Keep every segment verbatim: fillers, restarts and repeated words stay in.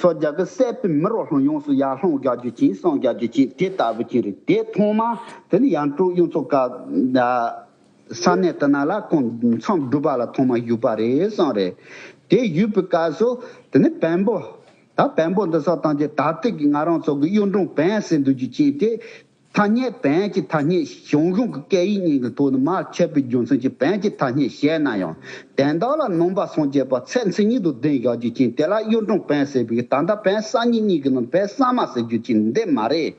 ཚོ་རྒྱག་གི་སད་པའི་མི་རོ་ལྷུང་ཡོངས་སུ་ཡར་ལྷུང་རྒྱག་རྒྱུ་ཅན་སང་རྒྱག་རྒྱུ་ཅན་དེ་ལྟ་བུ་ཅན་རེད། དེ་ཐོག་མ་དེ་ནི་ཡར་འབྲོག་གཡུ་མཚོ་ཀ་ས་གནས་དེ་ན་ལ་ཁོང་མཚམས་སྒྲུབ་པ་ལ་ཐོག་མ་བཞུགས་པ་རེད་སང་རེད། དེ་བཞུགས་པའི་སྐབས་སུ་དེ་ནི་བོན་པོ། ད་བོན་པོ་འདི་ཚོ་དང་ཅི་ད་ལྟའི་གི་ང་རང་ཚོ་གི་གཡུ་འབྲུག་བོན་ཟེར་འདུག་རྒྱུ་ཅན་དེ། ཐ་སྙད་བོན་གྱི་ཐ་སྙད་ཞང་ཞུང་གི་སྐད་ཡིག་གཉིས་ཀྱི་ཐོག་ནས་མར་ཁྱབ་པའི་རྒྱུ་མཚན་གྱིས་བོན་གྱི་ཐ་སྙད་བཤད་ན་ཡང་། དོན་དག་ལ་ནང་པ་སངས་རྒྱས་པ་ཚད་མཚན་ཉིད་དུ་ལྡན་བཞག་རྒྱུ་ཅན་དེ་ལ་གཡུ་འབྲུག་བོན་ཟེར་བའི་ད་ལྟ་བོན་གསར་རྙིང་གཉིས་ཀྱི་ནང་བོན་གསར་མ་ཟེར་རྒྱུ་ཅན་འདི་མ་རེད།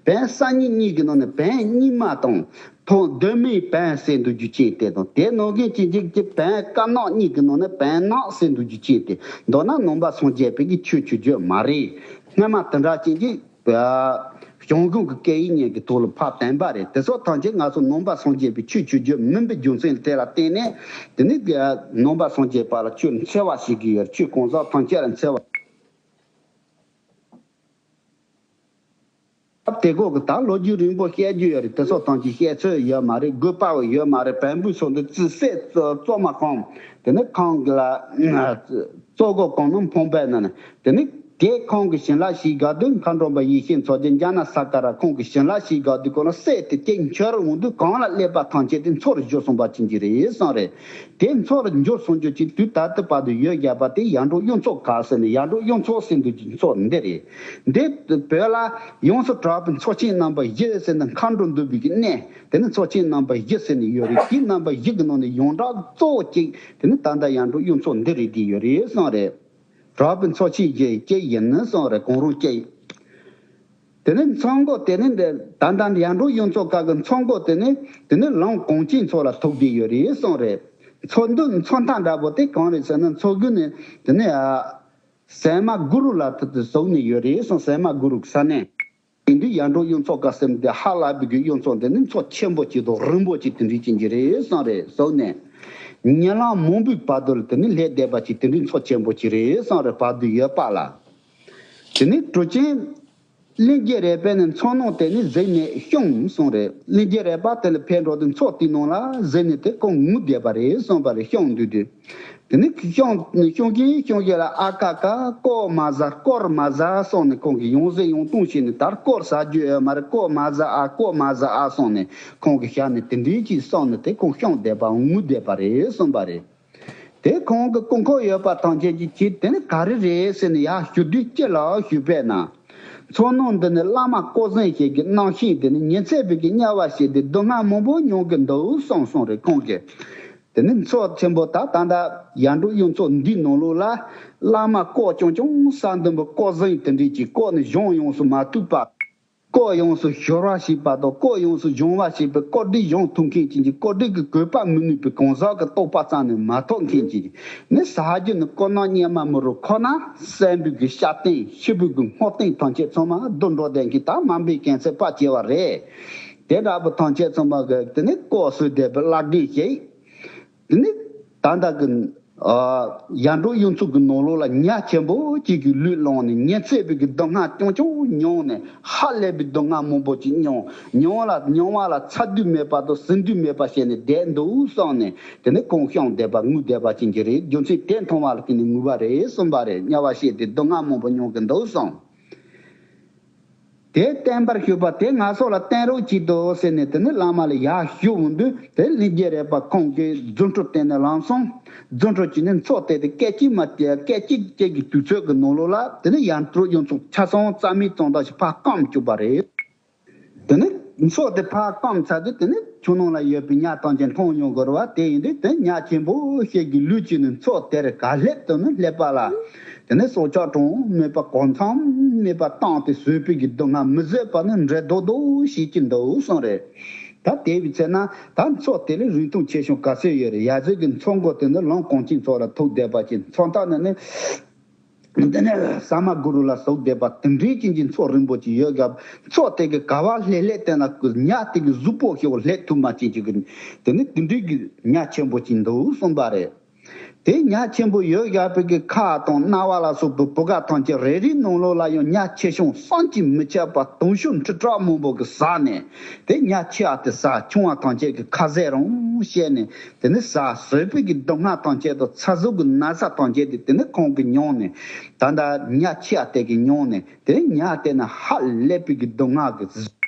བོན་གསར་རྙིང་གཉིས་ཀྱི་ནང་ནས་བོན་རྙིང་མ་དང་ཐོག་གདོད་མའི་བོན་ཟེར་འདུག་རྒྱུ་ཅན་དེ་དང་། དེ་ནང་བཞིན་གྱི་འཇིག་གི་བོན་དཀར་ནག་གཉིས་ཀྱི་ནང་ནས་བོན་ནག་ཟེར་འདུག་རྒྱུ་ཅན་དེ། མདོར་ན་ནང་པ་སངས་རྒྱས་པའི་གི་ཆོས་ཆོས་བརྗོད་མ་རེད། སྔ་མ་དེ་འདྲ་ཅན་གྱི་ཞང་ཞུང་གི་སྐད་ཡིག་གཉིས་ཀྱི་ཐོག་ལ་ཕར་བསྟན་པ་རེད། དེ་སོགས་ཐམས་ཅད་ང་ཚོ་ནང་པ་སངས་རྒྱས་པའི་ཆོས་ཆོས་བརྗོད་མིན་པའི་རྒྱུ་མཚན་དེ་ལ་བརྟེན་ནས། དེ་ནི་ནང་པ་སངས་རྒྱས་པ་ལ་ཆོས་འཚེ་བ་ཞིག་གི་ཡོད། ཆོས་གང་ཟག་ཐམས་ཅད་ལ་འཚེ་བ། དེ་གོ་གི་ད་ལོ་རྒྱུས་རིང་པོ་བཤད་རྒྱུ་ཡོད་རེད། དེ་ཚོ་ཐམས་ཅད་བཤད་ཚོད་ཡོད་མ་རེད། དགོས་པ་བོ་ཡོད་མ་རེད། བོན་པོའི་ཚོ་འདི་རྩིས་སེ་རྩོ་རྩོ་མ་ཁོང་དེ་ནི་ཁོང་གི་ལ་རྩོ་གོ་གང་ནམ་ཕོང་པའི་ནང་ནས་དེ་ནི་དེ་ཁོང་གི་བྱིན་རླབས་ཤིག་དགའ་དུས། མཁའ་འགྲོ་མ་ཡེ་ཤེས་མཚོ་རྒྱལ་འཇག་ན་ས་ཀ་ར་ཁོང་གི་བྱིན་རླབས་ཤིག་དགའ་དུས་ཁོང་ལ་སད་དེ་དེ་འཆར་འོང་དུས་གང་ལ་སླེབས་པ་ཐམས་ཅད་དེ་མཚོ་རུ་འགྱུར་སོང་པ་ཅན་གྱི་རེད་བསམ་རེད། དེ་མཚོ་རུ་འགྱུར་སོང་རྒྱུ་ཅིག་དུས་ད་ལྟ་བར་དུ་ཡོད་བཞག་པ་དེ་ཡར་འབྲོག་གཡུ་མཚོ་ཁ་ཟེར་ནས་ཡར་འབྲོག་གཡུ་མཚོ་ཟེར་འདུག་ཅིག་མཚོ་འདི་རེད། འདི་བོད་ལ་ཡོངས་སུ་གྲགས་པའི་མཚོ་ཆེན་རྣམ་པ་བཞི་ཟེར་ནས་མཁའ་འགྲོ་འདུ་བའི་གི་གནས་དེ་ནི་མཚོ་ཆེན་རྣམ་པ་བཞི་ཟེར་ནས་ཡོད་རེད། དེའི་རྣམ་པ་བཞི་གི་ནང་ནས་ཡོངས་གྲགས་གཙོ་བོ་གཅིག་དེ་ནི་ད་ལྟ་ཡར་འབྲོག་གཡུ་མཚོ་འདི་རེད། དེ་ཡོད་རེད་བསམ་རེད། གྲགས་པའི་མཚོ་ཆེན་བཞི་གཅིག་ཡིན་ནི་བསམ་རེད། གང་རུང་གཅིག་དེ་ནི་མཚོ་མགོ་དེ་ནི་འདི་ད་ལྟ་ཡར་འབྲོག་གཡུ་མཚོ་ཁ་གི་མཚོ་མགོ་དེ་ནི་དེ་ནི་ལུང་གངས་ཅན་མཚོ་ལ་ཐུག་བསྡད་ཡོད་རེད་གསུངས་རེད། མཚོ་འདི་མཚོ་མཐའ་འདྲ་པོ་དེ་གང་རེད་ཟེར་ན། མཚོ་གི་ནི་དེ་ནི་ཨ་སྲན་མ་གུ་རུ་ལ་ཐུག་ཏུ་ཟུག་ནས་ཡོད་རེད་གསུངས། སྲན་མ་གུ་རུ་གི་ས་གནས། དེ་འདི་ཡར་འབྲོག་གཡུ་མཚོ་ཁ་ཟེར་དེ་ཧ་ལ་བི་གི་གཡུ་མཚོ་དེ་ནི་མཚོ་ཆེན་པོ་ཅིག་དང་རིང་པོ་ཅིག་དེ་འདྲ་ཅིག་གི་རེད་གསུངས་རེད། ཟུག་ནས་ཉེ་ལམ་མང་པོའི་བར་དུ་ལ་དེ་ནི་སླེབས་བསྡད་པ་ཅིག་དེ་འདྲའི་མཚོ་ཆེན་པོ་ཅིག་རེད་གསུངས་རེད། བར་དུ་ཡོད་པ་ལ། དེ་ནི་གྲུབ་ཆེན་གླིང་རྗེ་རས་པས་ནི་མཚོ་ནང་དེ་ནི་གཟིགས་ནས་ཤོང་གསུངས་རེད། གླིང་རྗེ་རས་པ་དེ་ལ་ཕེབས་འགྲོ་དུས་མཚོ་དེའི་ནང་ལ་གཟིགས་ནས་དེ་ཁོང་ངུ་བསྡད་པ་རེད་གསུངས་པ་རེད། ཤོང་འདུག་དུས་དེ་ནི་ཤོང་ཤོང་གིན་ཤོང་གིན་ལ་ཨ་ཀ་ཀ་ཀོ་མ་ཟ་སྐོར་མ་ཟ་གསུངས་ནས་ཁོང་གིས་ཡང་ཟེར་ཡང་བཏང་བྱས་ནས། ད་སྐོར་ཟ་རྒྱུ་ཡོད་མ་རེད། ཀོ་མ་ཟ་ཨ་ཀོ་མ་ཟ་ཨ་གསུངས་ནས་ཁོང་གིས་ཤ་ནས་དེ་འདྲའི་ཅིག་གསུངས་ནས་དེ་ཁོང་ཤོང་བསྡད་པ་ངུ་བསྡད་པ་རེད་གསུངས་པ་རེད། དེ་ཁོང་གི་སྐུ་འཁོར་ཡོད་པ་ཐམས་ཅད་ཀྱིས་ཁྱེད་དེ་ནི་ག་རེ་རེད་ཟེར་ནས་ཡར་ཞུ་དུས་ཅི་ལ་ཞུས་པས་ན། མཚོ་ནང་འདི་ནི་བླ་མ་ཀོ་ཟན་ཞིག་གི་རྣམ་ཤེས་དེ་ནི་ཉི་ཚེ་བའི་གི་དམྱལ་བ་ཞིག་དེ་སྡུག་བསྔལ་མང་པོ་མྱོང་གི་འདུག་གསུངས་གསུངས་རེད་ཁོང་གིས། དེ་ནི་མཚོ་ཆེན་པོ་ད་ད་ལྟ་ཡར་འབྲོག་གཡུ་མཚོ་འདིའི་ནང་ལོགས་ལ་བླ་མ་ཀོ་ཆུང་ཆུང་ས་འདུན་པ་ཀོ་ཟན་དེ་འདྲས་ཀྱི་ཀོ་ནི་གཞུང་ཡོངས་སུ་མ་ཐུབ་པ། ཀོ་ཡོངས་སུ་ཤོར་བ་ཞིག་པ་དང་ཀོ་ཡོངས་སུ་གཞུང་བ་ཞིག་པའི་ཀོ་སྒྲིག་གཞུང་ཐུག་མཁན་ཅན་གྱི་ཀོ་སྒྲིག་གི་བཀོད་པ་མི་ནུས་པའི་གང་ཟག་གི་རྟོགས་པ་ཙམ་ནས་མ་ཐོབ་མཁན་ཅན་གྱི་ནི་ཟ་རྒྱུ་ནི་ཀོ་ནག་གཉེར་མ་མི་རུ་ཁོ་ན་གསོན་པོའི་གི་ཤ་སྟེང་ཤི་བོའི་གི་སྔོ་སྟེང་ཐམས་ཅད་ཚང་མ་རྡོ་འགྲོ་བསྡད་མཁན་ད་དམའ་འབེབས་མཁན་ཚད་དཔའ་ཆེ་བ་རེད། དེ་འདྲ་པོ་ཐམས་ཅད་ཚང་མ་གི་དེ་ནི་ཀོ་སུ་བསྡད་པའི་བླ་རྒན་ཞིག་དེ་ནི་ད་ལྟ་གི་ཨ་ཡར་འབྲོག་གཡུ་མཚོ་གི་ནང་ལོགས་ལ་ཉ་ཆེན་པོ་གཅིག་གིས་ལུས་བླངས་ནས་ཉི་ཚེ་བའི་གི་སྡུག་བསྔལ་རྐྱང་རྐྱང་མྱོང་ནས་ཧ་ལས་པའི་སྡུག་བསྔལ་མང་པོ་ཅིག་མྱོང་མྱོང་ལ་མྱོང་བ་ལ་ཚ་དུས་མེད་པ་དང་ཟིན་དུས་མེད་པ་བྱས་ནས་བསྡད་འདུག་བསམ་ནས་དེ་ནི་ཁོང་ཤོང་བསྡད་པ་ངུ་བསྡད་པ་ཅན་གྱི་རེད། རྒྱུ་མཚན་དེ་མཐོང་བ་ལ་བརྟེན་ནས་ངུ་བ་རེད་གསུངས་པ་རེད། དམྱལ་བ་ཞེས་ཏེ་སྡུག་བསྔལ་མང་པོ་མྱོང་གི་འདུག་བསམ། དེ་བསྟན་པར་ཞུགས་པ་དེ་ང་སོགས་ལ་བསྟན་རོགས་གྱིས་དོ་ཟེར་ནས་དེ་ནི་བླ་མ་ལ་ཡར་ཞུ་འོང་དུས་དེ་གླིང་རྗེ་རས་པ་ཁོང་གིས་རྫུ་འཕྲུལ་བསྟན་ནས་ལམ་སོང་། རྫུ་འཕྲུལ་གྱིས་ནི་མཚོ་དེ་དེ་སྐད་ཅིག་མ་སྐད་ཅིག་ཅིག་གི་དུས་ཚོད་ཀྱི་ནང་ལོགས་ལ་དེ་ནི་ཡར་འབྲོག་གཡུ་མཚོ་ཆ་ཚང་རྩ་མེད་ཙམ་དག་ཞིག་ཕར་སྐམ་བཅུག་པ་རེད། དེ་ནི་མཚོ་དེ་ཕར་སྐམ་ཚར་དུས་དེ་ནི་ཆུ་ནང་ལ་ཡོད་པའི་ཉ་ཐམས་ཅད་མཐོང་མྱོང་དགོས་རེད་བ། དེ་ཡིན་དུས་དེ་ཉ་ཆེན་པོ་ཞིག་གིས་ལུས་ཀྱིས་ནི་མཚོ་དེར་ག་སླེབས་དུ་ནི་སླེབས་པ་ལ། དེ་ནི་སྲོག་ཆགས་གྲངས་མེད་པ་གང་འཚམ་མེད་པ་བཏང་སྟེ་ཟོས་པའི་གི་སྡུག་བསྔལ་མི་བཟོད་པ་ནི་འདྲེ་རྡོག་རྡོག་ཤེས་ཀྱི་འདུག་གསུངས་རེད། ད་དེ་བའི་ཚེ་ན་ད་མཚོ་དེ་ལས་རིང་ཐུང་ཆེ་ཆུང་ག་ཚོད་ཡོད་རེད། ཡ་ཟོས་ཀྱི་མཚོ་མགོ་དེ་ནི་ལུང་གངས་ཅན་མཚོ་ལ་ཐུག་བསྡད་པ་ཅིག་མཚོ་མཐའ་ནས་ནི། འདི་ནས་ཟ་མ་གུ་རུ་ལ་ཟུག་བསྡད་པ་དེ་འདྲའི་ཅན་གྱི་མཚོ་རིང་པོ་ཅིག་ཡོད་སྐབས་མཚོ་དེ་གི་ག་བ་ལྷེ་ལྷེ་བསྟན་ལ་ཉ་དེ་གི་གཟུགས་པོ་ཤོག་ལྷེ་ཐུབ་མ་ཅན་གྱི་གི་དེ་ནི་དེ་འདྲའི་གི་ཉ་ཆེན་པོ་ཅིག་འདུག་གསུངས་པ་རེད། དེ་ཉ་ཆེན་པོ་ཡོད་བཞག་པའི་གི་ཁ་དང་རྣ་བ་ལ་སོགས་པའི་བུ་ག་ཐམས་ཅད་རེ་རེའི་ནང་ལོགས་ལ་ཡང་ཉ་ཆེ་ཆུང་བསམ་གྱིས་མི་ཁྱབ་པ་དུང་ཤུགས་ཁྲི་ཕྲག་མང་པོ་གི་ཟག་ནས། དེ་ཉ་ཆེ་བ་དེ་ཟག་ཆུང་བ་ཐམས་ཅད་ཀྱི་ཁ་ཟས་རང་བཤད་ནས། དེ་ནི་ཟག་ཟོས་པའི་གི་སྡུག་བསྔལ་ཐམས་ཅད་དང་ཚ་ཟུག་གི་ན་ཚ་ཐམས་ཅད་དེ་དེ་ནི་ཁོང་གིས་མྱོང་ནས། ད་ལྟ་ཉ་ཆེ་བ་དེ་གིས་མྱོང་ནས། དེ་ཉ་དེ་ནི་ཧ་ལས་པའི་གི་སྡུག་བསྔལ་གི་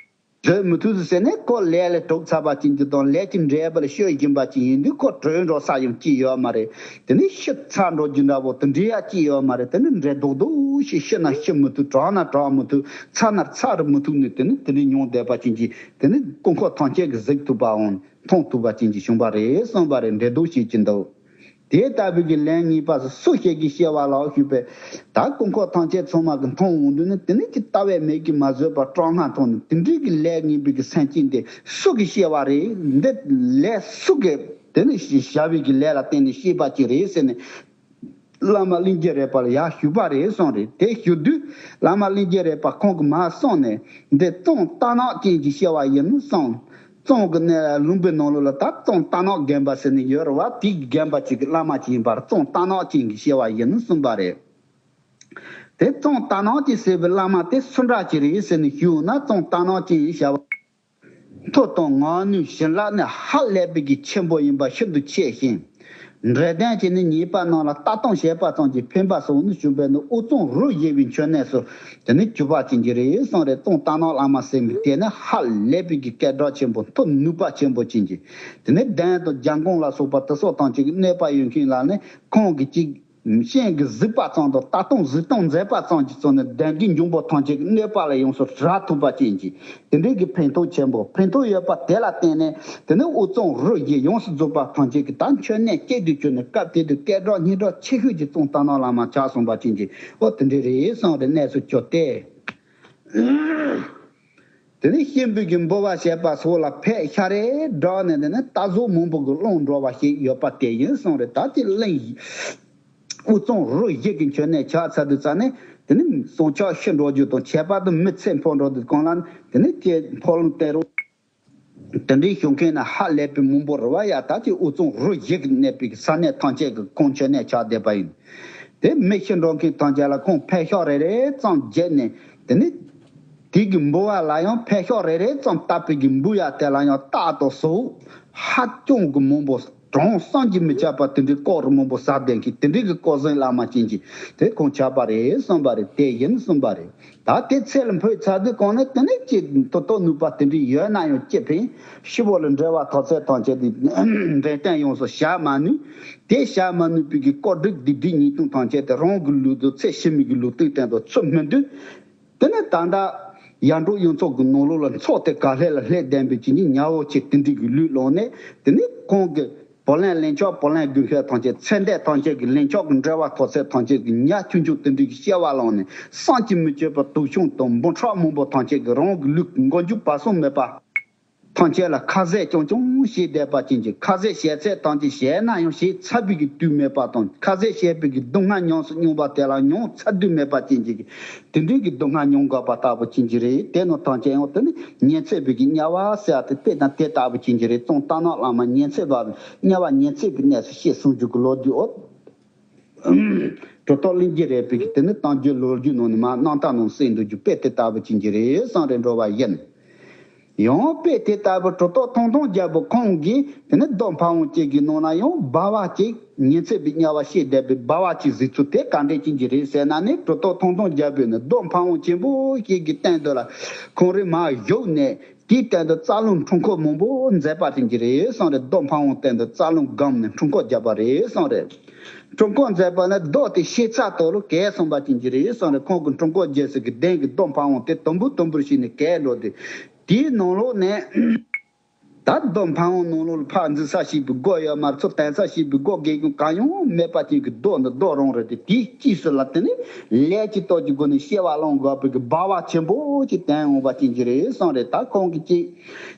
བཟོད་མི་ཐུབ་ཟེར་ནས། ཁོ་ལས་ལས་གྲོགས་ཚ་བ་ཅན་གྱི་དང་ལས་ཀྱི་འབྲས་བུ་ལ་ཤོད་བཞིན་པ་ཅན་ཡིན་དུས། ཁོ་གྲོད་འགྲོ་ས་ཡང་ཅི་ཡོད་མ་རེད། དེ་ནི་ཤི་ཚ་འགྲོ་རྒྱུ་འདྲ་བོ་དེ་འདྲ་ཡང་ཅི་ཡོད་མ་རེད། དེ་ནི་འདྲེ་རྡོག་རྡོག་ཞིག་ཤི་ན་ཤི་མི་ཐུབ། གྲང་ན་གྲང་མི་ཐུབ། ཚ་ན་ཚ་རུ་མི་ཐུབ་ནས། དེ་ནི་དེ་འདྲ་མྱོང་བསྡད་པ་ཅན་གྱི་དེ་ནི་རྐང་འཁོར་ཐམས་ཅད་ཀྱིས་གཟིགས་ཐུབ་པའམ་མཐོང་ཐུབ་པ་ཅན་གྱི་བྱུང་བ་རེད་གསུངས་པ་རེད། འདྲེ་རྡོག་ཞིག་ཅི་འདུག་དེ་ལྟ་བུའི་གི་ལན་ངེས་པ་སུ་ཞིག་གིས་བཤད་པ་ལགས་ཞུས་པས། ད་རྐང་འཁོར་ཐམས་ཅད་ཚང་མ་གི་མཐོང་འོང་དུས་ནི། དེ་ནི་ཅི་ལྟ་བས་མིག་གིས་མ་བཟོད་པར་སྐྲག་སྣང་མཐོང་ནས། དེ་འདྲའི་གི་ལས་ངན་པའི་གི་སེམས་ཅན་དེ་སུ་གིས་བཤད་པ་རེད། འདི་ལས་སུ་གིས་དེ་ནི་བྱ་བའི་གི་ལས་ལ་བརྟེན་ནས་བཤད་པ་ཅིག་རེད་ཟེར་ནས། བླ་མ་གླིང་རྗེ་རས་པ་ལ་ཡར་ཞུས་པ་རེད་གསུངས་རེད། དེ་ཞུ་དུས་བླ་མ་གླིང་རྗེ་རས་པ་ཁོང་གིས་མར་གསུངས་ནས། འདི་གཙང་རྟ་ནག་ཅན་གྱིས་བཤད་པ་ཡིན་གསུངས། གཙང་གི་ནས་ལུང་པའི་ནང་ལོགས་ལ་ད་གཙང་རྟ་ནག་རྒན་པ་ཟེར་ནས་ཡོད་རེད་བ། དེའི་རྒན་པ་ཅིག་གི་བླ་མ་ཅིག་ཡིན་པར། གཙང་རྟ་ནག་ཅན་གྱིས་བཤད་པ་ཡིན་གསུངས་པ་རེད། དེ་གཙང་རྟ་ནག་ཅན་ཟེར་བའི་བླ་མ་དེ་སུ་འདྲ་ཅིག་རེད་ཟེར་ནས་ཞུས་ན། གཙང་རྟ་ནག་ཅན་ཡིན་བྱ་བ། མཐུ་དང་ངག་ནུས་བྱིན་རླབས་ནི་ཧ་ལས་པའི་གི་ཆེན་པོ་ཡིན་པ་ཤིན་ཏུ་ཆེ་ཞིང་། འབྲས་ལྡན་གྱི་ནི་ཉེས་པ་རྣམས་ལ་ལྟ་སྟངས་བྱེད་པ་ཙམ་གྱིས་ཕན་པ་སོགས་ནི་བྱུང་བས་ནི། དབུགས་གཙང་རུ་བཞི་པའི་མཆོད་གནས་སུ་དེ་ནི་གྱུར་པ་ཅན་གྱི་རེད་གསུངས་རེད། གཙང་རྟ་ནག་བླ་མ་ཟེར་མི་དེ་ནི་ཧ་ལས་པའི་གི་སྐད་གྲགས་ཆེན་པོ། མཐུ་ནུས་པ་ཆེན་པོ་ཅན་གྱི། དེ་ནི་གདོན་དང་རྒྱལ་འགོང་ལ་སོགས་པ་དེ་སོགས་ཐམས་ཅད་ཀྱི་གནོད་པ་ཡོད་མཁན་ལ་ནི། ཁོང་གིས་ཅིག་སྤྱན་གྱིས་གཟིགས་པ་ཙམ་དང་ལྟ་སྟངས་གཟིགས་སྟངས་མཛད་པ་ཙམ་གྱིས་ཙམ་ནས་གདོན་བགེགས་འབྱུང་པོ་ཐམས་ཅད་ཀྱི་གནོད་པ་ལས་ཡོངས་སུ་རལ་ཐུབ་པ་ཅན་གྱི་དེ་འདྲའི་གི་ཕན་ཐོགས་ཆེན་པོ། ཕན་ཐོགས་ཡོད་པ་དེ་ལ་བརྟེན་ནས། དེ་ནས་དབུགས་གཙང་རུ་བཞི་ཡོངས་སུ་རྫོགས་པ་ཐམས་ཅད་ཀྱིས་ད་མཆོད་གནས་གཅིག་ཏུ་གྱུར་ནས། སྐབས་དེ་དུས་སྐད་གྲགས་སྙན་གྲགས་ཆེ་ཤོས་ཀྱི་གཙང་རྟ་ནག་བླ་མ་ཆགས་སོང་བ་ཅན་གྱི། ཨོ་དེ་འདྲ་རེད་གསུངས་རེད། གནས་སུ་གྱུར་ཏེ། དེ་ནས་གཤིན་པོའི་གི་འབུལ་བ་བྱེད་པ་སོགས་ལ་ཕེབས་ཤ་རེ་བསྒྲགས་ནས། དེ་ནས་རྟ་ཟོག་མང་པོ་གི་སློང་འགྲོ་བ་ཞིག་ཡོད་པ་དེ་ཡིན་གསུངས་རེད། ད་དེ་གླིང་དབུས་གཙང་རུ་བཞི་གི་མཆོད་གནས་ཆགས་ཚར་དུས་ཙ་ནས། དེ་ནས་ཟངས་ཆག་ཤི་འགྲོ་རྒྱུ་དང་། ཁྱད་པར་དུ་མི་ཚེ་འཕོས་འགྲོ་དུས་སྒང་ལ། དེ་ནས་ཁྱེད་ཕོ་ལོང་བསྟན་རོགས། དེ་འདྲའི་བྱུང་མཁན་ནི་ཧ་ལས་པའི་མང་པོ་རེད་བ་ཡ། ད་ཅི་དབུས་གཙང་རུ་བཞི་གི་གནས་པའི་ས་གནས་ཐམས་ཅད་ཀྱི་ཁོང་མཆོད་གནས་ཆགས་བསྡད་པ་ཡིན། དེ་མི་ཤི་འགྲོ་མཁན་ཐམས་ཅད་ལ་ཁོང་ཕེབས་ཤག་རེ་རེ་ཙམ་བརྒྱབ་ནས། དེ་ནི་དེ་གི་འབུལ་བ་ལ་ཡང་ཕེབས་ཤག་རེ་རེ་ཙམ་བཏབ་པའི་གི་འབུལ་ཡ་དེ་ལ་ཡང་རྟ་དང་ཟོག་ཧ་ཅང་གི་མང་པོ། གྲངས་བསམ་གྱིས་མི་ཁྱབ་པ་དེ་འདྲའི་སྐོར་རུ་མང་པོ་ཟ་བསྡད་མཁན་དེ་འདྲའི་གི་སྐོར་གཟན་བླ་མ་ཅན་གྱི་དེ་ཁོང་ཆགས་པ་རེད་གསུངས་པ་རེད། དེ་ཡིན་གསུངས་པ་རེད། ད་དེ་ཚེ་ལ་འཕོས་ཚར་དུས་སྒང་ནས། དེ་ནས་ཅི་ཏོ་ཏོ་ནུས་པ་དེ་འདྲའི་ཡོད་ན་ཡང་ཅི་ཕན། ཤི་བོ་ལ་འབྲེལ་བ་ཐོག་ཚད་ཐམས་ཅད་དེ་འདྲེན་བསྟན་ཡོངས་སུ་བྱ་མ་ནུས། དེ་བྱ་མ་ནུས་པའི་གི་བཀོད་སྒྲིག་སྡིག་སྒྲིབ་ཉེས་ལྟུང་ཐམས་ཅད་དེ་རང་གི་ལུས་དང་ཚེ་ཕྱི་མའི་གི་ལུས་རྟེན་དེ་ཚོ་མི་འདུག་དེ་ནས་ད་ལྟ་ཡར་འབྲོག་གཡུ་མཚོ་གི་ནང་ལོགས་ལ་མཚོ་དེ་ག་ལྷེ་ལ་ལྷེ་ལྡན་པའི་ཅི་ཉི་ཉ་བོ་ཅིག་དེ་འདྲའི་གི་ལུས་བླངས་ནས། དེ་ནས་ཁོང་གི་བུ་ལོན་ལེན་ཆོག་བུ་ལོན་དགོས་མཁན་ཐམས་ཅད། ཚེ་འདས་ཐམས་ཅད་ཀྱི་ལེན་ཆོག་གི་འབྲེལ་བ་ཐོག་ཚད་ཐམས་ཅད་ཀྱི་ཉ་ཆུང་ཆུང་དེ་འདྲའི་གི་བཤད་པ་བླངས་ནས། བསམ་གྱིས་མི་ཁྱབ་པ་དུག་ཆུང་དང་འབུམ་ཕྲག་མང་པོ་ཐམས་ཅད་ཀྱིས་རང་གི་ལུས་མགོ་མཇུག་བར་གསུམ་མེད་པ་ཐམས་ཅད་ལ་ཁ་ཟས་རྐྱང་རྐྱང་བྱས་བསྡད་པ་ཅན་གྱི། ཁ་ཟས་བྱས་ཚད་ཐམས་ཅད་བྱས་ན་ཡང་བྱས་ཚར་བའི་གི་དུས་མེད་པ་དང་། ཁ་ཟས་བྱས་པའི་གི་སྡུག་བསྔལ་ཉམས་སུ་མྱོང་བ་དེ་ལ་མྱོང་ཚར་དུས་མེད་པ་ཅན་གྱི། དེ་འདྲའི་གི་སྡུག་བསྔལ་མྱོང་དགོས་པ་ལྟ་བུ་ཅན་གྱི་རེད། དེ་རྣམས་ཐམས་ཅད་ཡང་དེ་ནི་ཉི་ཚེ་བའི་གི་དམྱལ་བ་ཟེར་བ་དེ། དཔེ་དང་དེ་ལྟ་བུ་ཅན་གྱི་རེད། གཙང་རྟ་ནག་བླ་མ་ཉི་ཚེ་བ་དམྱལ་བ་ཉི་ཚེ་བའི་གནས་སུ་གཤེགས་གསུངས་རྒྱུ་གི་ལོ་རྒྱུས། ཨོ། གྲུབ་ཐོབ་གླིང་རྗེ་རས་པའི་གི་དེ་ནི་གཏམ་རྒྱུད་ལོ་རྒྱུས་ནང་ནས་མར་རྣམ་ཐར་ནང་གསན་འདུག་རྒྱུ་དཔེ་དེ་ལྟ་བུ་ཅན་གྱི་རེད་གསུངས་རེད་འགྲོ་བ་ཡིན། ཡང་དཔེ་དེ་ལྟ་བུ་གྲུབ་ཐོབ་ཐང་སྟོང་རྒྱལ་པོ་ཁོང་གིས་དེ་ནི་རྡོ་འཕང་བོང་ཅིག་གི་ནང་ན་ཡང་སྦལ་པ་ཅིག་ཉི་ཚེ་བའི་དམྱལ་བ་གཤེགས་བསྡད་པའི་སྦལ་པ་ཅིག་གཟིགས་ཚུལ་དེ་ག་འདྲས་ཅན་གྱི་རེད་ཟེར་ན་ནི། གྲུབ་ཐོབ་ཐང་སྟོང་རྒྱལ་པོས་ནི་རྡོ་འཕང་བོང་ཆེན་པོ་ཞིག་གི་སྟེང་དུ་ལ་ཁོང་རེ་མར་བཞུགས་ནས། དེའི་སྟེང་དུ་རྩ་རླུང་འཁྲུལ་འཁོར་མང་པོ་མཛད་པ་ཅན་གྱི་རེད་གསུངས་རེད། རྡོ་འཕང་བོང་སྟེང་དུ་རྩ་རླུང་བསྒོམས་ནས་འཁྲུལ་འཁོར་བརྒྱབ་པ་རེད་གསུངས་རེད། འཁྲུལ་འཁོར་མཛད་པ་ནི་རྡོ་དེ་ཤེས་ཚད་དོ་རུ་གས་སོང་པ་ཅན་གྱི་རེད་གསུངས་རེད། ཁོང་གི་འཁྲུལ་འཁོར་རྒྱས་ས་གི་གདན་གྱི་རྡོ་འཕང་བོང་དེ་དུམ་བུ་དུམ་བུར་བྱས་ནས་གས་འགྲོ་དུས། དེའི་ནང་ལོགས་ནས། ད་རྡོ་འཕང་བོང་ནང་ལོགས་ལ་ཕར་འཛུལ་ས་ཞིག་པའི་སྒོ་ཡོད་མ་རེད། ཚུར་བཏོན་ས་ཞིག་པའི་སྒོ་སྒེའུ་ཁུང་གང་ཡང་མེད་པ་ཅན་གྱི་རྡོ་འདི་རྡོ་རང་རེད་དེ། དེའི་དཀྱིལ་སུ་ལ་དེ་ནི་ལས་ཀྱི་སྟོབས་ཀྱི་སྒོ་ནས་སྐྱེ་བ་ལེན་དགོས་པའི་གི་སྦལ་པ་ཆེན་པོ་ཅིག་བཏོན་འོང་པ་ཅན་གྱི་རེད་གསུངས་རེད། ད་ཁོང་གིས་ཅིག་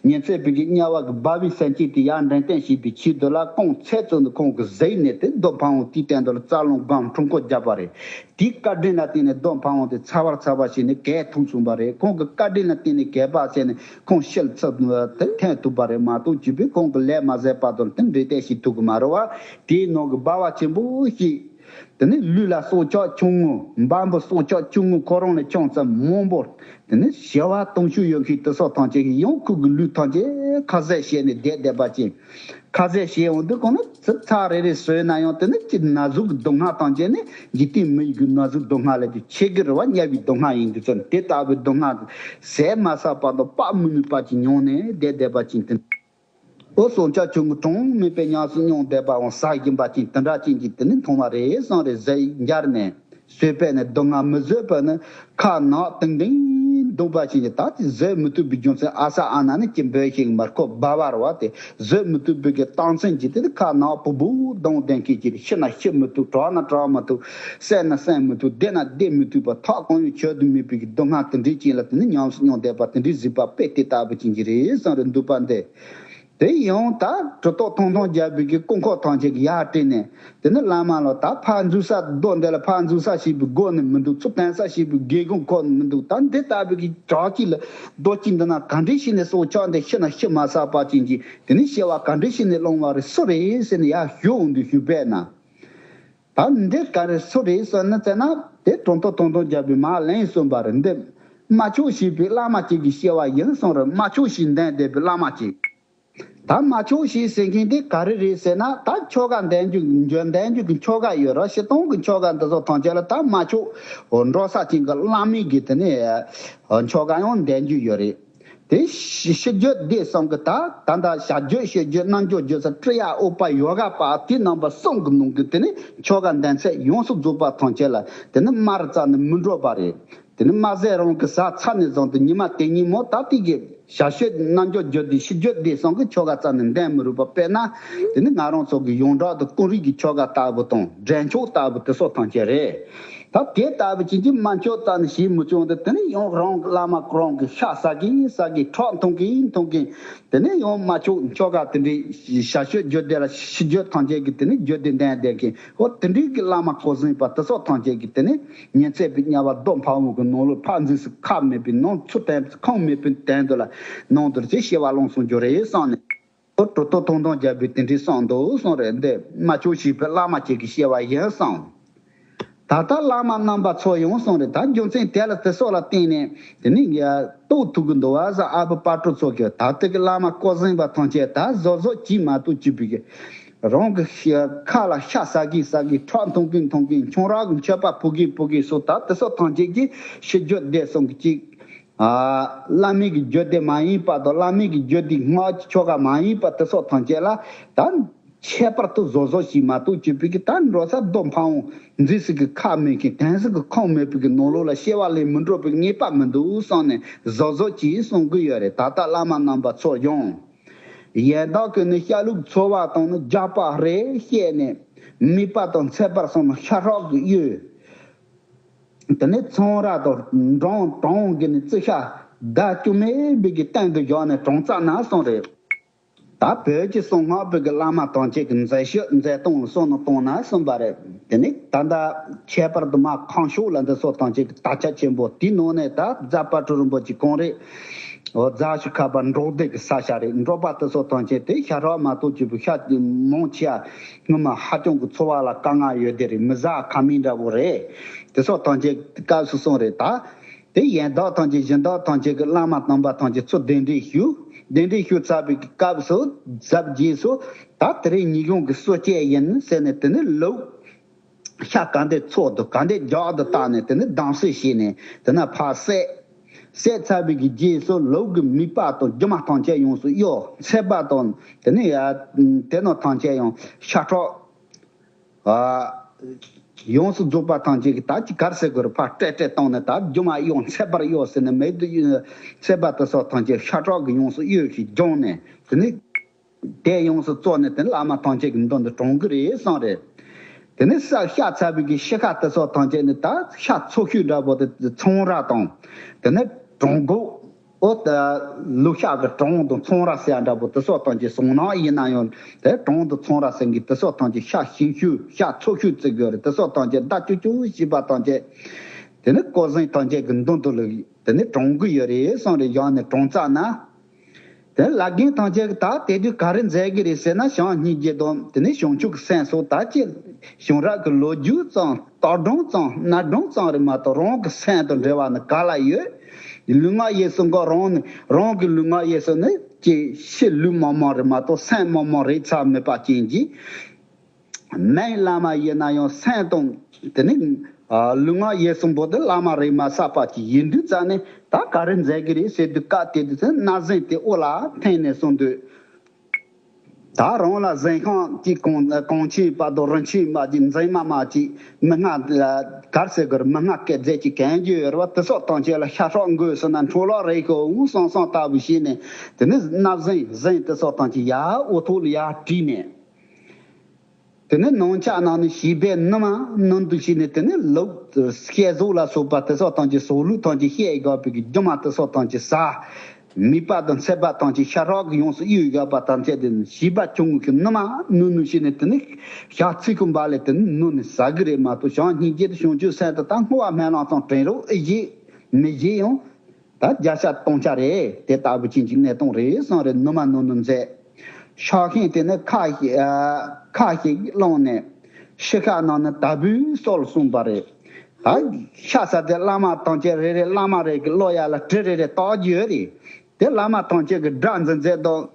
ཉི་ཚེ་བའི་གི་དམྱལ་བ་གི་སྦལ་པའི་སེམས་ཅན་དེ་ཡར་འདྲེན་སྟོན་བྱེད་པའི་ཆེད་དུ་ལ་རྐང་ཚད་ཙམ་དུ་ཁོང་གིས་གཟིགས་ནས། དེ་རྡོ་འཕང་བོང་དེའི་སྟེང་དུ་ལ་རྩ་རླུང་བསྒོམས་འཁྲུལ་འཁོར་བརྒྱབ་པ་རེད། དེའི་བཀའ་དྲིན་ལ་བརྟེན་ནས་རྡོ་འཕང་བོང་དེ་ཚ་བར་ཚ་བར་བྱས་ནས་གས་ཐུབ་སོང་པ་རེད། ཁོང་གི་བཀའ་དྲིན་ལ་བརྟེན་ནས་གས་པ་བྱས་ནས་ཁོང་ཤི་ཚུལ་དེ་ཐོན་ཐུབ་པ་རེད། མ་གཏོགས་ཅིག་པའི་ཁོང་གི་ལས་མ་ཟད་པ་དང་དེ་འབྲེལ་གཏད་བྱེད་ཐུབ་ཀྱི་མ་རེད་བ། དེའི་ནང་གི་སྦ་བ་ཆེན་པོ་ཞིག་དེ་ནས་ལུས་ལ་སྲོག་ཆགས་ཆུང་ངུ་འབའ་འབུ་སྲོག་ཆགས་ཆུང་ངུ་ཁོ་རང་ལས་ཅུང་ཙམ་མང་པོ། དེ་ནས་བྱེ་བ་དུང་ཕྱུར་ཡོད་མཁན་དེ་སོགས་ཐམས་ཅད་ཀྱིས་ཡང་ཁོ་གི་ལུས་ཐམས་ཅད་ཁ་ཟས་བྱས་ནས་བསྡད་བསྡད་པ་ཅན། ཁ་ཟས་བྱས་འོང་དུས་གང་ན་ཚིག་ཚ་རེ་རེ་ཟོས་ན་ཡང་དེ་ནི་ཅི་ན་ཟུག་གི་སྡུག་བསྔལ་ཐམས་ཅད་ནི་འཇིག་རྟེན་མི་ཡི་གི་ན་ཟུག་སྡུག་བསྔལ་ལས་ཀྱི་ཆེ་གི་རེ་བ་དམྱལ་བའི་སྡུག་བསྔལ་ཡིན་དུས་ཙམ་དེ་ལྟ་བུའི་སྡུག་བསྔལ་ཟད་མ་ཟ་བར་དུ་དཔག་མི་ནུས་པ་ཅིག་མྱོང་ནས་བསྡད་བསྡད་པ་ཅན་དེ། འོ་སྲོག་ཆགས་ཆུང་ངུ་གྲངས་མེད་པའི་ཉམས་སུ་མྱོང་བསྡད་པའང་ཟ་བཞིན་པ་ཅན་དེ་འདྲ་ཅན་གྱིས་དེ་ནི་མཐོང་བ་རེ་ཟུང་རེ་ཟ་ཡི་འབྱར་ནས། བཟོད་པས་ནི་སྡུག་བསྔལ་མི་བཟོད་པས་ནི་ཁ་ནག་ཏིང་ཏིང་གདུང་པ་ཞིག་གིས་ད་དེ་བཟོད་མི་ཐུབ་པའི་རྒྱུ་མཚན་ཨ་ས་ཨ་ན་ནི་ཅི་འབོད་ཞིག་མར་ཁོ་སྦ་བར་བ་དེ་བཟོད་མི་ཐུབ་པའི་གི་རྟགས་མཚན་གྱིས་དེ་ནི་ཁ་ནག་པོ་པོ་གདུང་ལྡན་ཁྱེད་ཀྱིས་ཤི་ན་ཤི་མི་ཐུབ་གྲོགས་ན་གྲོགས་མི་ཐུབ་བསད་ན་བསད་མི་ཐུབ་བསྡད་ན་བསྡད་མི་ཐུབ་པ་ཐག་གང་ཡང་ཆོད་དུ་མེད་པའི་གི་སྡུག་བསྔལ་དེ་འདྲའི་ཅན་ལ་དེ་ནི་ཉམས་སུ་མྱོང་བསྡད་པ་དེ་འདྲའི་གཟིགས་པ་དཔེ་དེ་ལྟ་བུ་ཅན་གྱི་རེད་བསམ་རེ་འདུག་པ་འདི། དེ་ཡང་ད་གྲུབ་ཐོབ་ཐང་སྟོང་རྒྱལ་པོའི་གི་སྐུ་འཁོར་ཐམས་ཅད་ཀྱི་ཡར་སྤྲད་ནས་དེ་ནི་བླ་མ་ལ་ད་ཕར་འཛུལ་ས་རྡོ་འདི་ལ་ཕར་འཛུལ་ས་ཞིག་པའི་སྒོ་ནས་མི་འདུག་ཚུར་བཏོན་ས་ཞིག་པའི་སྒེའུ་ཁུང་ཁོ་ནས་མི་འདུག་ད་འདི་ལྟ་བུའི་གི་བྲག་གཅིག་ལ་རྡོ་གཅིག་འདི་ན་ག་འདྲས་ཤིག་ནས་སྲོག་ཆགས་འདི་ཤི་ན་ཤི་མ་ཟ་བ་ཅན་གྱི་དེ་ནི་སྐྱེ་བ་ག་འདྲས་ཤིག་ནས་སློང་བ་རེད་སུ་རེད་ཟེར་ནས་ཡར་ཞུ་འོང་དུས་ཞུ་བས་ན། ད་འདི་ག་རེ་སུ་རེད་ཟེར་ན་ཟེར་ན་དེ་གྲུབ་ཐོབ་ཐང་སྟོང་རྒྱལ་པོས་མར་ལན་གསུངས་པ་རེད་འདི། རྨ་ཆུ་ཞེས་པའི་བླ་མ་ཅིག་གི་སྐྱེ་བ་ཡིན་གསུངས་རེད། རྨ་ཆུ་ཞེས་འདོན་བསྡད་པའི་བླ་མ་ཅིག་ད་རྨ་ཆུ་ཞེས་ཟེར་མཁན་དེ་ག་རེ་རེད་ཟེར་ན་ད་ཆོ་ག་འདོན་རྒྱུ་འཇོན་འདོན་རྒྱུ་གི་ཆོ་ག་ཡོད་ར་སྤྱིར་བཏང་གི་ཆོ་ག་འདི་ཚོ་ཐམས་ཅད་ལ་ད་རྨ་ཆུ་འགྲོ་ས་ཅན་གྱི་བླ་མའི་གི་དེ་ནས་ཆོ་ག་ཡང་འདོན་རྒྱུ་ཡོད་རེད། དེ་ཤི་ཤི་རྒྱུད་སྡེ་གསུམ་གྱི་ད་ད་ལྟ་བྱ་རྒྱུད་བྱེད་རྒྱུད་རྣལ་འབྱོར་རྒྱུད་ས་ཀྲི་ཡ་ཨུ་པ་ཡོ་ག་པ་དེ་རྣམ་པ་གསུམ་གྱི་ནང་གི་དེ་ནས་ཆོ་ག་འདོན་ཚད་ཡོངས་སུ་རྫོགས་པ་ཐམས་ཅད་ལ་དེ་ནི་མར་རྩ་ནས་མི་འགྲོ་བ་རེད། དེ་ནི་མ་ཟད་རང་གི་ཟ་ཚར་ནས་བཟུང་སྟེ་ཉི་མ་དེ་ཉིན་མོ་ད་ལྟའི་གི་བྱ་རྒྱུད་རྣལ་འབྱོར་རྒྱུད་སྡེ་ཤི་རྒྱུད་སྡེ་གསུམ་གྱི་ཆོ་ག་རྩ་ནས་འདོན་མི་རུང་བ་དཔེར་ན་དེ་ནི་ང་རང་ཚོ་གི་ཡོངས་གྲགས་དང་ཀུན་རིག་གི་ཆོ་ག་ལྟ་བུ་དང་འདྲེན་ཆོག་ལྟ་བུ་དེ་སོགས་ཐམས་ཅད་རེད། ད་དེ་ལྟ་བུ་ཅན་གྱི་རྨ་ཆུ་རྩ་ནས་ཞིག་མི་བྱུང་སྟེ་དེ་ནས་ཡང་རང་གི་བླ་མ་ཁོ་རང་གི་ཤ་ཟ་གིན་ཟ་གིན་ཁྲག་འཐུང་གིན་འཐུང་གིན་དེ་ནས་ཡང་རྨ་ཆུ་ཆོ་ག་དེ་འདྲའི་བྱ་རྒྱུད་རྒྱུད་སྡེ་ལ་ཤི་རྒྱུད་ཐམས་ཅད་ཀྱི་དེ་ནས་རྒྱུད་སྡེ་འདོན་བསྡད་མཁན་ཨོ་དེ་འདྲའི་གི་བླ་མ་སྐུ་གཟན་པ་དེ་སོགས་ཐམས་ཅད་ཀྱི་དེ་ནས་ཉི་ཚེ་བའི་དམྱལ་བ་རྡོ་འཕང་བོ་གི་ནང་ལོགས་ཕར་འཛུལ་སའི་ཁ་མེད་པའི་ནང་ཚུར་བཏོན་ཁུངས་མེད་པའི་དོན་དུ་ལ་ནང་དུ་ཅི་སྐྱེ་བ་ལོངས་སུ་འགྱུར་རེ་བསམ་ནས། ཨོ་གྲུབ་ཐོབ་ཐང་སྟོང་རྒྱལ་པོས་དེ་འདྲའི་གསུངས་འདུག་གསུངས་རེད། འདི་རྨ་ཆུ་ཞེས་པའི་བླ་མ་ཅིག་གི་སྐྱེ་བ་ཡིན་གསུངས། ད་ལྟ་བླ་མ་རྣམ་པ་ཚོ་ཡང་གསུངས་རེད། ད་རྒྱུ་མཚན་དེ་ལ་དེ་སོགས་ལ་བརྟེན་ནས་དེ་ནི་ཡ་རྟོགས་ཐུབ་ཀྱི་འདུག་བ་ཟེར། ཨ་བུ་དཔལ་སྤྲུལ་ཚོ་གིས་ད་ལྟ་གི་བླ་མ་སྐུ་གཟན་པ་ཐམས་ཅད་ད་བཟོ་བཟོ་གྱིས་མ་གཏོགས་ཅི་བི་གི་རང་གི་ཤ་ཁ་ལ་ཤ་ཟ་གིན་ཟ་གིན་ཁྲག་འཐུང་གིན་འཐུང་གིན་ཁྱུང་རག་གི་མཆོད་པ་ཕུལ་གིན་ཕུལ་གིན་སོགས་ད་དེ་སོགས་ཐམས་ཅད་ཀྱིས་ཤི་རྒྱུད་སྡེ་གསུམ་གྱི་གཅིག་ཨ། བླ་མའི་གི་རྒྱུད་སྡེ་མ་ཡིན་པ་དང་བླ་མའི་གི་རྒྱུད་སྡེ་སྔགས་ཀྱི་ཆོ་ག་མ་ཡིན་པ་དེ་སོགས་ཐམས་ཅད་ལ་ད་ཁྱད་པར་དུ་བཟོ་བཟོ་ཞིག་མ་གཏོགས་ཅི་བི་གི་ད་འགྲོ་ས་རྡོ་འཕང་བོ་འཛུལ་སའི་གི་ཁ་མེད་མཁན་དོན་སའི་གི་ཁུངས་མེད་པའི་གི་ནང་ལོགས་ལ་སྐྱེ་བ་ལེན་མི་འགྲོ་བའི་ངེས་པ་མི་འདུག་བསམ་ནས་བཟོ་བཟོ་ཅིག་གསུང་གི་ཡོད་རེད། ད་ལྟ་བླ་མ་རྣམ་པ་ཚོ་ཡང་། ཡན་དག་གིས་ནི་ཤ་ལུག་འཚོ་བ་དང་ནི་རྒྱགས་པ་རེ་བཤད་ནས་མིད་པ་དང་ཚད་པར་སོང་ནས་ཤ་ཁྲག་གི་གཡོས། དེ་ནས་ཚོང་ར་དང་འབྲོང་གྲོང་གི་ནི་རྩི་ཤ་བརྡ་སྐྱོན་མེད་པའི་གི་སྟེང་དུ་བཞག་ནས་གྲོང་རྩ་ན་སོང་རེད། ད་བོད་ཀྱི་གསང་སྔགས་པའི་གི་བླ་མ་ཐམས་ཅད་ཀྱི་མཛད་ཤོས་མཛད་སྟངས་ལ་སོང་ནས་བཏང་ན་གསུངས་པ་རེད། དེ་ནས་ད་ལྟ་ཁྱད་པར་དུ་མ་ཁང་ཤོག་ལ་འདི་སོགས་ཐམས་ཅད་ཀྱི་དར་ཁྱབ་ཆེན་པོ་དེའི་ནང་ནས་ད་རྫ་དཔལ་སྤྲུལ་རིན་པོ་ཆེ་གང་རེད། འོ་རྫ་ཞིག་ཁ་པ་འབྲོག་སྡེ་གི་ས་ཆ་རེད། འབྲོག་པ་དེ་སོགས་ཐམས་ཅད་དེ་ཤ་ཁྲག་མ་གཏོགས་ཅི་བུ་ཤ་མང་ཆེ་བ་སྔོན་མ་ཧ་ཅང་གི་འཚོ་བ་ལ་དཀའ་ངལ་ཡོད་དེ་རེད། མི་ཟ་ཁ་མིན་འདྲ་བོ་རེད། དེ་སོགས་ཐམས་ཅད་སྐབས་སུ་སོང་རེད་ད། དེ་ཡན་དག་ཐམས་ཅད་གཞན་དག་ཐམས་ཅད་ཀྱི་བླ་མ་དམ་པ་ཐམས་ཅད་ཚུར་གདན་འདྲེན་ཞུ། གདན་འདྲེན་ཞུ་ཚར་བའི་སྐབས་སུ་ཟབ་རྗེས་སུ་ད་དེ་རིང་ཉིན་གུང་གི་གསོལ་སྐྱེལ་ཡིན་ཟེར་ནས་དེ་ནི་ལུག་ཤ་ག་འདྲས་འཚོ་འདུག་ག་འདྲས་རྒྱག་འདུག་བལྟས་ནས་དེ་ནི་གདམ་གསེས་བྱས་ནས་དེ་ན་ཕར་བསད། བསད་ཚར་བའི་གི་རྗེས་སུ་ལུག་གི་མིད་པ་དང་རྒྱུ་མ་ཐམས་ཅད་ཡོངས་སུ་གཡོས། ཚད་པ་དང་དེ་ནི་ཡ་དེ་ནི་ཐམས་ཅད་ཡང་ཤ་ཁྲག་ཨ། ཡོངས་སུ་རྫོགས་པ་ཐམས་ཅད་ཀྱི་ད་ཅི་གར་སེ་གོ་རུ་ཕར་སྤྲད་སྤྲད་བཏང་ནས་ད་རྒྱུ་མ་གཡོས་ཚད་པར་གཡོས་ཟེར་ནས་མེད་དུ་གཡོས་ཚད་པ་དེ་སོགས་ཐམས་ཅད་ཤ་ཁྲག་གིས་ཡོངས་སུ་གཡོས་ཤིང་སྦྱངས་ནས་དེ་ནི་དེ་ཡོངས་སུ་རྫོགས་ནས་དེ་ནི་བླ་མ་ཐམས་ཅད་ཀྱི་མདུན་དུ་གྲོངས་གི་རེད་གསུངས་རེད། དེ་ནི་ས་ཤ་ཚ་བའི་གི་ཤི་ཁ་དེ་སོགས་ཐམས་ཅད་ནི་ད་ཤ་འཚོ་ཤུལ་འདྲ་པོ་དེ་ཚོང་ར་དང་དེ་ནི་གྲོང་སྒོ། ཨོ་ད་ལུག་ཤ་གི་གྲོང་དང་ཚོང་ར་ཟེར་ཡ་འདྲ་པོ་དེ་སོགས་ཐམས་ཅད་སོང་ན་ཡིན་ན་ཡང་དེ་གྲོང་དང་ཚོང་ར་ཟེར་གི་དེ་སོགས་ཐམས་ཅད་ཤ་ཞིམ་ཤོས་ཤ་འཚོ་ཤོས་བརྩི་དགོས་རེད། དེ་སོགས་ཐམས་ཅད་བརྡ་ཅུ་ཅུ་བྱས་པ་ཐམས་ཅད་དེ་ནི་སྐུ་གཟན་ཐམས་ཅད་ཀྱི་མདུན་དུ་ལུས་དེ་ནི་གྲོངས་གི་ཡོད་རེད་གསུངས་རེད། ཡང་ནི་གྲོང་རྩ་ན། དེ་བླ་རྒན་ཐམས་ཅད་ཀྱིས་ད་དེ་དུས་ག་རེ་མཛད་ཀྱི་རེད་ཟེར་ན། བྱམས་སྙིང་རྗེ་དང་དེ་ནས་བྱང་ཆུབ་ཀྱི་སེམས་སོགས་ད་ཅི་བྱུང་རབས་ཀྱི་ལོ་རྒྱུས་ཙམ་བརྡ་སྒྲོམ་ཙམ་གནའ་སྒྲོམ་ཙམ་རེད་མ་གཏོགས། རང་གི་སེམས་དང་འབྲེལ་བ་ནི་ག་ལ་ཡོད། ལུས་ངག་ཡིད་གསུམ་ཀ་རང་ནི་རང་གི་ལུས་ངག་ཡིད་གསུམ་ནི་ཅི་ཕྱི་ལུས་མང་མང་རེད་མ་གཏོགས་སེམས་མང་མང་རེད་ཚར་མེད་པ་ཅན་གྱི། མིང་བླ་མ་ཡིན་ན་ཡང་སེམས་དང་དེ་ནི་ཨ་ལུས་ངག་ཡིད་གསུམ་པོ་དེ་བླ་མ་རེད་མ་ཟད་པ་ཅིག་ཡིན་དུས་ཙང་ནས། ད་ག་རེ་མཛད་ཀྱི་རེད་ཟེར་དུས་སྐབས་དེ་དུས་ཙང་གནའ་གཟིམ་དེ་དབུ་ལ་འཐེན་ནས་སོང་དུས། ད་རང་ལ་གཟིམ་ཤིང་གཅིག་གང་གང་ཆེན་བར་དུ་རིན་ཆེན་མ་གཅིག་འཛིན་མ་མ་གཅིག་མི་ལྔ་གར་ཟེར་གི་རེད། མི་ལྔ་སྐྱེད་མཛད་ཅིག་གན་རྒྱུ་ཡོད་རེད་བ། དེ་སོགས་ཐམས་ཅད་ལ་ཤ་ཁྲག་འགོས་སོང་ན་འཕྲོ་བརླག་རེད་ཤོག་འོང་བསམ་བསམ་ལྟ་བུ་བྱས་ནས། དེ་ནི་གནའ་གཟིམ་གཟིམ་དེ་སོགས་ཐམས་ཅད་ཡར་འོག་ཐོག་ལ་ཡར་བྲིས་ནས། དེ་ནས་ནང་ཆ་ནང་ནས་བྱིས་པའི་ནུ་མ་ནང་དུ་བྱས་ནས། དེ་ནས་ལུག་བཤད་གཟུགས་ལ་སོགས་པ་དེ་སོགས་ཐམས་ཅད་ཟོག་ལུག་ཐམས་ཅད་བཤད་དགོས་པའི་གི་རྒྱུ་མ་དེ་སོགས་ཐམས་ཅད་ཟ། མིད་པ་དང་ཚད་པ་ཐམས་ཅད་ཤ་ཁྲག་གིས་ཡོངས་སུ་གཡོས་ཡོད་པ་ཐམས་ཅད་དེ་ནི་བྱིས་པ་ཆུང་ངུ་གི་ནུ་མ་ནུ་ནུ་བྱས་ནས། དེ་ནི་ཞག་ཚིག་གུ་འབའ་ལས་དེ་ནི་ནུ་ནས་ཟ་གི་རེད་མ་གཏོགས། བྱམས་སྙིང་རྗེ་དང་བྱང་ཆུབ་སེམས་དང་ད་བསྔོ་བ་སྨོན་ལམ་ཙམ་དྲན་རོགས་ཨེ་བྱེད་མི་བྱེད་ཡང་། ད་བརྒྱ་ཆ་སྟོང་ཆ་རེད། དེ་ལྟ་བུ་ཅན་གྱི་གནས་སྟངས་རེད་བསམ་རེད། ནུ་མ་ནུ་ནུ་མཛད། ཤ་ཤིང་དེ་ནི་ཁ་ཞིག་ཨ་ཁ་ཞིག་བླངས་ནས་ཤི་ཁ་ནང་ནས་དལ་བུས་གསོལ་གསུངས་པ་རེད། ད་ཤ་ཟ་དེ་བླ་མ་ཐམས་ཅད་རེ་རེ་བླ་མ་རེ་གི་གློ་ཡ་ལ་གྲི་རེ་རེ་བཏགས་རྒྱུ་ཡོད་རེད། དེ་བླ་མ་ཐམས་ཅད་ཀྱི་དགྲ་འཛིན་མཛད་དང་།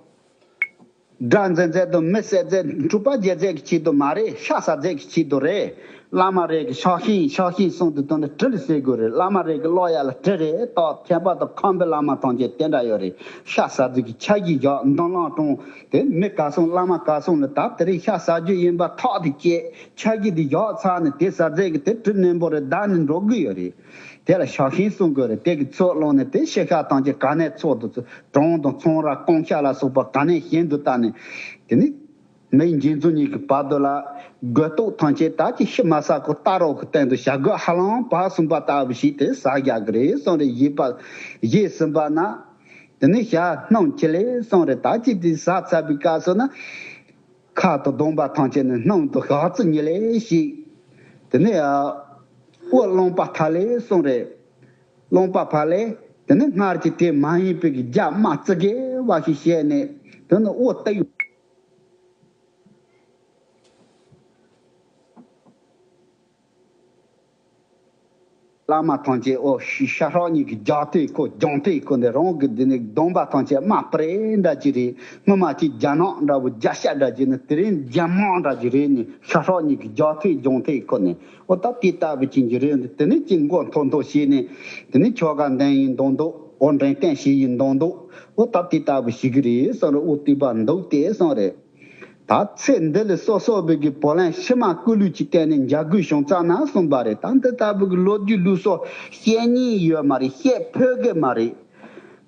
དགྲ་འཛིན་མཛད་དང་མི་བསད་མཛད་འཁྲུག་པ་རྒྱག་མཛད་ཀྱི་ཆེད་དུ་མ་རེད། ཤ་ཟ་མཛད་ཀྱི་ཆེད་དུ་རེད། བླ་མ་རེ་གི་ཤ་ཤིང་ཤ་ཤིང་གསུངས་དུས་དོན་དུ་གྲི་ལ་ཟེར་དགོས་རེད། བླ་མ་རེ་གི་གློ་ཡ་ལ་གྲི་རེ་བཏགས། ཁྱད་པར་དུ་ཁམས་པའི་བླ་མ་ཐམས་ཅད་དེ་འདྲ་ཡོད་རེད། ཤ་ཟ་དུས་ཀྱི་ཆ་གིས་བཞག་མདུན་ལམ་དྲོངས་ཏེ། མི་ག་སོང་བླ་མ་ག་སོང་ལ་ད་དེ་རིང་ཤ་ཟ་རྒྱུ་ཡིན་པ་ཐག་དེ་བཅད། ཆ་གིས་དེ་བཞག་ཚར་ནས་དེ་ཟ་མཛད་ཀྱི་དེ་གྲི་རྣོན་པོ་རེ་བརྡར་ནས་འགྲོ་གི་ཡོད་རེད། དེ་ལ་ཤ་ཤིང་གསུང་དགོས་རེད། དེ་གི་ཚུར་བླངས་ནས་དེ་ཤི་ཁ་ཐམས་ཅད་ག་ནས་ཚུར་དུ་གྲོང་དང་ཚོང་ར་གོང་ཤ་ལ་སོགས་པ་ག་ནས་གཞན་དུ་བལྟ་ནས། དེ་ནི་མི་འཇིག་རྫོང་གཉིས་ཀྱི་བར་དུ་ལ་སྒོས་ཏོག་ཐམས་ཅད་ད་ཅི་ཤི་མ་ཟ་གོ་ལྟ་རོགས་ཀྱི་སྟེང་དུ་བྱ་རྒོད་ཧ་ལམ་བག་ཟུམ་པ་ལྟ་བུ་ཞིག་དེ་ཟ་རྒྱག་གི་རེད་གསུངས་རེད། བཞེས་པ་བཞེས་ཟིན་པ་ན། དེ་ནི་ཞག་སྣུམ་ཁྱི་ལས་གསུངས་རེད། ད་ཅི་དེ་ཟ་ཚར་བའི་སྐབས་སུ་ན། ཁ་དང་གདོང་པ་ཐམས་ཅད་ནི་སྣུམ་དུ་ཞག་ཙི་ཉི་ལས་ཤིག་དེ་ནས་དབུ་རླངས་པ་ཕར་ལས་གསུངས་རེད། རླངས་པ་ཕར་ལས། དེ་ནས་སྔར་གྱི་དེ་མ་ཡིན་པའི་གི་རྒྱ་དམར་ཙི་གེ་བ་ཞིག་བྱས་ནས། དེ་ནས་དབུ་སྟེགས། བླ་མ་ཐམས་ཅད་ཨོ་ཤི་ཤ་ཁྲག་གཉིས་ཀྱི་རྒྱང་ཐག་ཁོ་རྒྱང་ཐག་ཁོ་ནས། རང་གི་འདི་ནས་གདོང་པ་ཐམས་ཅད་དམར་པ་རེ་འདྲ་ཅིག་རེད། སྔོན་མ་ཅིག་རྒྱ་ནག་འདྲ་བོ་རྒྱ་ཤ་འདྲ་ཅིག་ནི། དེ་རིང་རྒྱ་དམར་འདྲ་ཅིག་རེད་ནི། ཤ་ཁྲག་གཉིས་ཀྱི་རྒྱང་ཐག་རྒྱང་ཐག་ཁོ་ནས། ཨོ་ད་དེ་ལྟ་བུ་ཅན་གྱི་རེད། དེ་ནས་ཅིག་མགོ་མཐོ་མཐོ་བྱས་ནས། དེ་ནས་ཆོ་ག་འདོན་ཡིན་མདོག་མདོག་ཨོ་འདྲེན་བསྟན་བྱེད་ཡིན་མདོག་མདོག་ཨོ་ད་དེ་ལྟ་བུ་ཞིག་རེད་གསུངས་རེད། ཨོ་དེ་པ་འདུག་སྟེ་གསུངས་རེད། ད་ཚེ་འདི་ལ་སོ་སོ་བོད་ཀྱི་བུ་ལོན་ཕྱི་མ་སྐུ་ལུས་ཀྱི་སྟེང་ནས་འཇལ་དགོས་བྱུང་ཙ་ན་གསུངས་པ་རེད། ད་འདི་ལྟ་བུ་གི་ལོ་རྒྱུས་ལུགས་སྲོལ་བཤད་མཁན་ཡོད་མ་རེད། བཤད་ཕོད་ཀྱི་མ་རེད།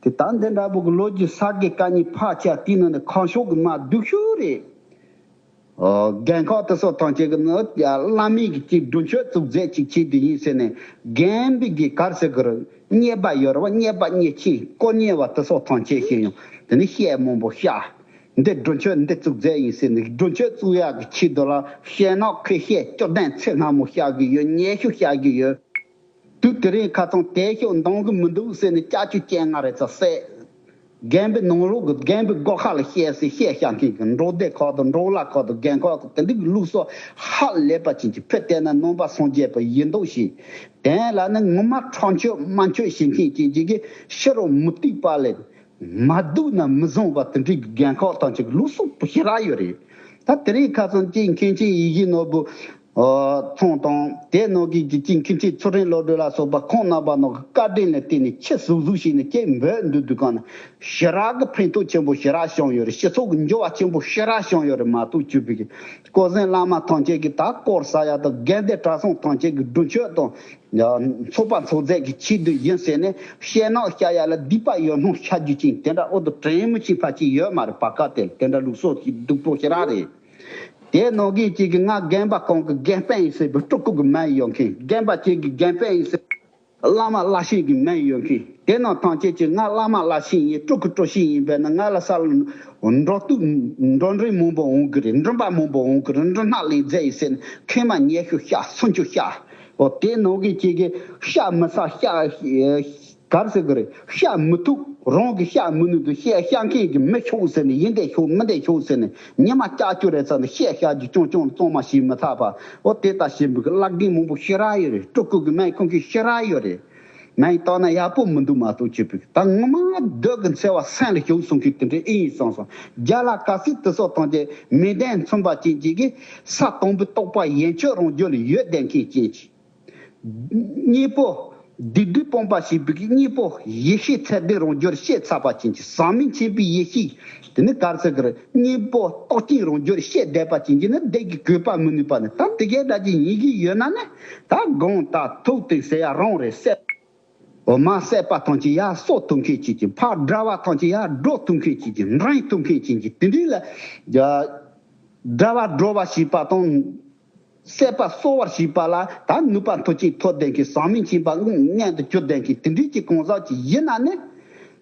དེ་ད་འདི་འདྲ་བུ་གི་ལོ་རྒྱུས་ས་དགེ་བཀའ་རྙིང་ཕལ་ཆེར་དེའི་ནང་ནས་ཁ་ཕྱོགས་ཀྱི་མ་སྡུག་ཤོས་རེད། ཨོ། རྒན་ཁག་དེ་སོགས་ཐམས་ཅད་ཀྱི་ནང་བླ་མའི་གི་ཅིག་སྒྲུབ་མཆོད་བཙུགས་རྫས་ཅིག་བྱེད་དུ་ཡིན་ཟེར་ནས། རྒན་པའི་གི་གར་ཟེར་གི་རེད། རྙེད་པ་ཡོད་རེད་བ། རྙེད་པ་རྙེད་ཅིང་དཀོར་རྙེད་པ་དེ་སོགས་ཐམས་ཅད་ཤེས་ཡོང་། དེ་ནི་བཤད་མང་པོ་བཤད། འདི་སྒྲུབ་མཆོད་འདི་བཙུགས་རྫས་ཡིན་ཟེར་ནས། སྒྲུབ་མཆོད་བཙུགས་ཡག་གི་ཆེད་དུ་ལ་བཤད་ནག་ཁོས་བཤད་བཅུ་ལྡན་ཚེ་སྔ་མོ་བཤད་གི་ཡོད། ཉེ་ཤོས་བཤད་གི་ཡོད། དུས་དེ་རིང་ཁ་ཚང་དེ་ཤོག་འདང་གི་མི་འདུག་ཟེར་ནས་སྐྱ་ཆུ་སྐྱེ་ང་རེ་ཚ་སེ། རྒན་པའི་ནང་ལོགས་ཀྱི་རྒན་པའི་སྒོ་ཁ་ལ་བཤད་སྲིད། བཤད་བཤད་མཁན་གྱི་འབྲོག་སྡེ་ཁག་དང་འབྲོག་ལ་ཁག་དང་རྒན་ཁག་གི་དེ་འདྲའི་གི་ལུགས་སྲོལ་ཧ་ལས་པ་ཅན་གྱི་ཕུ་བལྟས་ན་ནང་པ་སངས་རྒྱས་པ་ཡིན་མདོག་བྱེད། དེ་ལ་ནི་ངོ་མ་ཁྲག་མཆོད་དམར་མཆོད་བྱེད་མཁན་ཅན་གྱི་གི་ཕྱི་རོ་མུ་ཏིག་པ་ལས། མ་སྡུག་ན་མི་བཟང་བ་དེ་འདྲའི་རྒན་ཁག་དང་ཅིག་ལུགས་སྲོལ་པོ་ཞེ་དྲག་ཡོད་རེད། ད་དེ་རིང་ཁ་སང་ཅིག་མཁན་ཆེན་ཡིད་བཞིན་ནོར་བུ་ཚང་དང་། དེ་ནང་གི་ཅིག་མཁན་ཆེན་ཚུལ་ཁྲིམས་བློ་གྲོས་ལ་སོགས་པ་ཁོང་རྣམ་པ་ནང་གི་བཀའ་དྲིན་ལ་བརྟེན་ནས་ཁྱི་ཟུག་ཟུག་བྱས་ནས་ཅིག་འབོད་འདུག་དུས་གང་ན་ཞེ་དྲག་གི་ཕན་ཐོགས་ཆེན་པོ་ཞེ་དྲག་བྱུང་ཡོད་རེད། སྤྱི་ཚོགས་ཀྱི་འགྱུར་བ་ཆེན་པོ་ཞེ་དྲག་བྱུང་ཡོད་རེད་མ་གཏོགས། བཅུ་པའི་གི་སྐུ་གཟན་བླ་མ་ཐམས་ཅད་ཀྱི་ད་དཀོར་ཟ་ཡ་དང་། དགེ་འདུན་གྲྭ་ཚང་ཐམས་ཅད་ཀྱི་སྒྲུབ་མཆོད་དང་། ཚོགས་པ་འཚོགས་རྫས་ཀྱི་ཆེད་དུ་ཡིན་ཟེར་ནས། བཤད་ནག་བཤད་ཡ་ལ་སྡིག་པ་ཡོད་སྣང་བཤད་རྒྱུ་ཅན་དེ་འདྲ། འོ་དུ་དྲན་མི་ཅིག་ཕལ་ཆེར་ཡོད་མ་རེད། བར་སྐབས་དེ་དེ་འདྲ་ལུགས་སྲོལ་ཞིག་སྡུག་པོ་ཞེ་དྲག་རེད། དེ་ནང་གི་ཅིག་གི་ང་རྒན་པ་གང་གི་རྒན་པ་ཡིན་ཟེར་བའི་སྤྲུལ་སྐུ་གི་མིང་ཡོད་མཁན། རྒན་པ་ཅིག་གི་རྒན་པ་ཡིན་ཟེར། བླ་མ་བླ་ཆེན་གྱི་མིང་ཡོད་མཁན། དེ་རྣམས་ཐམས་ཅད་ཀྱིས་ང་བླ་མ་བླ་ཆེན་ཡིན། སྤྲུལ་སྐུ་སྤྲུལ་ཆེན་ཡིན་པས་ན། ང་ལ་ས་ལ་འགྲོ་དུས་འགྲོ་འདྲེན་མང་པོ་འོང་གི་རེད། མགྲིན་པ་མང་པོ་འོང་གི་རེད། མགྲིན་སྣ་ལེན་མཛད་ཡིན་ཟེར་ནས་མཁལ་མ་ཉལ་ཤོག་བཤད། སུན་ཆུ་བཤད། འོ་དེ་ནང་གི་ཅིག་གི་བཤད་མི་ཟ་བཤད། གར་ཟེར་གི་རེད། བཤད་མི་ཐུབ། རང་གི་བཤད་མི་ནུས་དུས། བཤད་བཤད་མཁན་གྱི་མི་ཤོག་ཟེར་ནས། ཡིན་དེ་ཤོག་མིན་དེ་ཤོག་ཟེར་ནས། ཉི་མ་ལྕགས་ཀྱུ་རེད་ཟེར་ནས། བཤད་བཤད་རྒྱུ་ཅུང་ཅུང་གཙང་མ་ཞིག་མི་ཐག་པ། འོ་དེ་ལྟ་བྱེད་མི་གི་བླ་རྒན་མང་པོ་ཞེ་དྲག་ཡོད་རེད། སྤྲུལ་སྐུ་གི་སྨན་ཁང་གི་ཞེ་དྲག་ཡོད་རེད། སྨན་བཏང་ན་ཡག་པོ་མི་འདུག་མ་གཏོགས་བྱེད་པའི། ད་ངོ་མ་བདུད་ཀྱི་འཚེ་བ་སེམས་ལ་ཞུགས་སོང་གི་དེ་འདྲའི་ཨེ་ཡིན་བསམ་སོང་། རྒྱ་ལ་ག་སྲིད་དེ་སོགས་དང་བཅས་མི་ལྡན་མཚུངས་པ་ཅན་གཅིག་གིས། ས་དང་པོའི་རྟོགས་པ་ཡན་ཆད་རང་རྒྱུད་ལ་ཡོད་བསྡད་མཁན་ཅན་གཅིག་གཉེན་པོ། བདུད་བདུད་སྤོང་བ་ཞེས་པའི་གཉེན་པོ་ཡེ་ཤེས་ཚད་ལྡན་རང་རྒྱུད་ཤེས་ཚར་བ་ཅན་གྱི་ཟག་མེད་མཁྱེན་པའི་ཡེ་ཤེས། དེ་ནི་གར་ཟེར་གི་རེད། གཉེན་པོ་རྟོག་ཅན་རང་རྒྱུད་ཤེས་བསྡད་པ་ཅན་གྱི་ནི་བདུད་ཀྱིས་གོས་པ་མི་ནུས་པ་ནི། ད་དེ་གའི་འདྲ་ཅིག་ཡིན་གྱི་ཡོད་ན་ནི། ད་དགོངས་དག་ཐུགས་དེ་ཟེར་ཡ་རང་རེད་ཟེར། འོ་མ་བསད་པ་ཐམས་ཅད་ཡར་གསོ་ཐུབ་མཁན་ཅན་གྱི། ཕར་དགྲ་བ་ཐམས་ཅད་ཡར་སྒྲོལ་ཐུབ་མཁན་ཅན་གྱི། འདྲེན་ཐུབ་མཁན་ཅན་གྱི། དེ་འདྲའི་ལ་དགྲ་བ་སྒྲོལ་བ་ཞེས་པ་དང་། བསད་པ་གསོ་བར་བྱེད་པ་ལ་ད་ནུས་པ་མཐོ་ཅན་ཐོབ་བསྡད་མཁན། ཟག་མེད་མཁྱེན་པ་མངོན་དུ་གྱུར་བསྡད་མཁན། དེ་འདྲའི་གི་གང་ཟག་ཅིག་ཡིན་ན་ནི།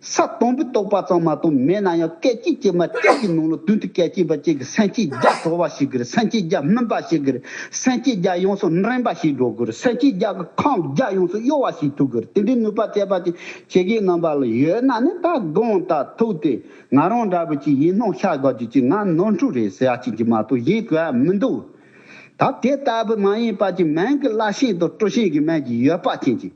ས་དང་པོའི་རྟོགས་པ་ཙམ་མ་གཏོགས་མེད་ན་ཡང་། སྐད་ཅིག་གཅིག་མ་གཅིག་གི་ནང་ལ་དོན་དུ་སྐད་ཅིག་པ་གཅིག་གིས་སེམས་ཅན་བརྒྱ་གྲོལ་བ་ཞིག་གི་རེད། སེམས་ཅན་བརྒྱ་སྨིན་པ་ཞིག་གི་རེད། སེམས་ཅན་བརྒྱ་ཡོངས་སུ་འདྲེན་པ་ཞིག་འགྲོ་དགོས་རེད། སེམས་ཅན་བརྒྱ་གི་ཁམས་བརྒྱ་ཡོངས་སུ་གཡོ་བ་ཞིག་ཐུབ་དགོས་རེད། དེ་འདྲའི་ནུས་པ་ཐེབས་པ་ཅིག་ཁྱེད་ཀྱི་རྣམ་པ་ལ་ཡོད་ན་ནི། ད་དགོངས་དག་ཐུགས་དེ། ང་རང་འདྲ་པོ་ཅིག་ཡིན་སྣང་ཤར་དགོས་རྒྱུ་ཅིག་ང་ནོར་འཁྲུལ་རེད་ཟེར་ཡ་ཅིག་གི་མ་གཏོགས་གཞན་ག་མི་འདུག་ད་དེ་ལྟ་བུ་མ་ཡིན་པ་ཅིག་སྨན་གྱི་བླ་ཤིང་དང་སྤྲོ་ཤིང་གི་སྨན་གྱི་ཡོད་པ་ཅན་གྱི།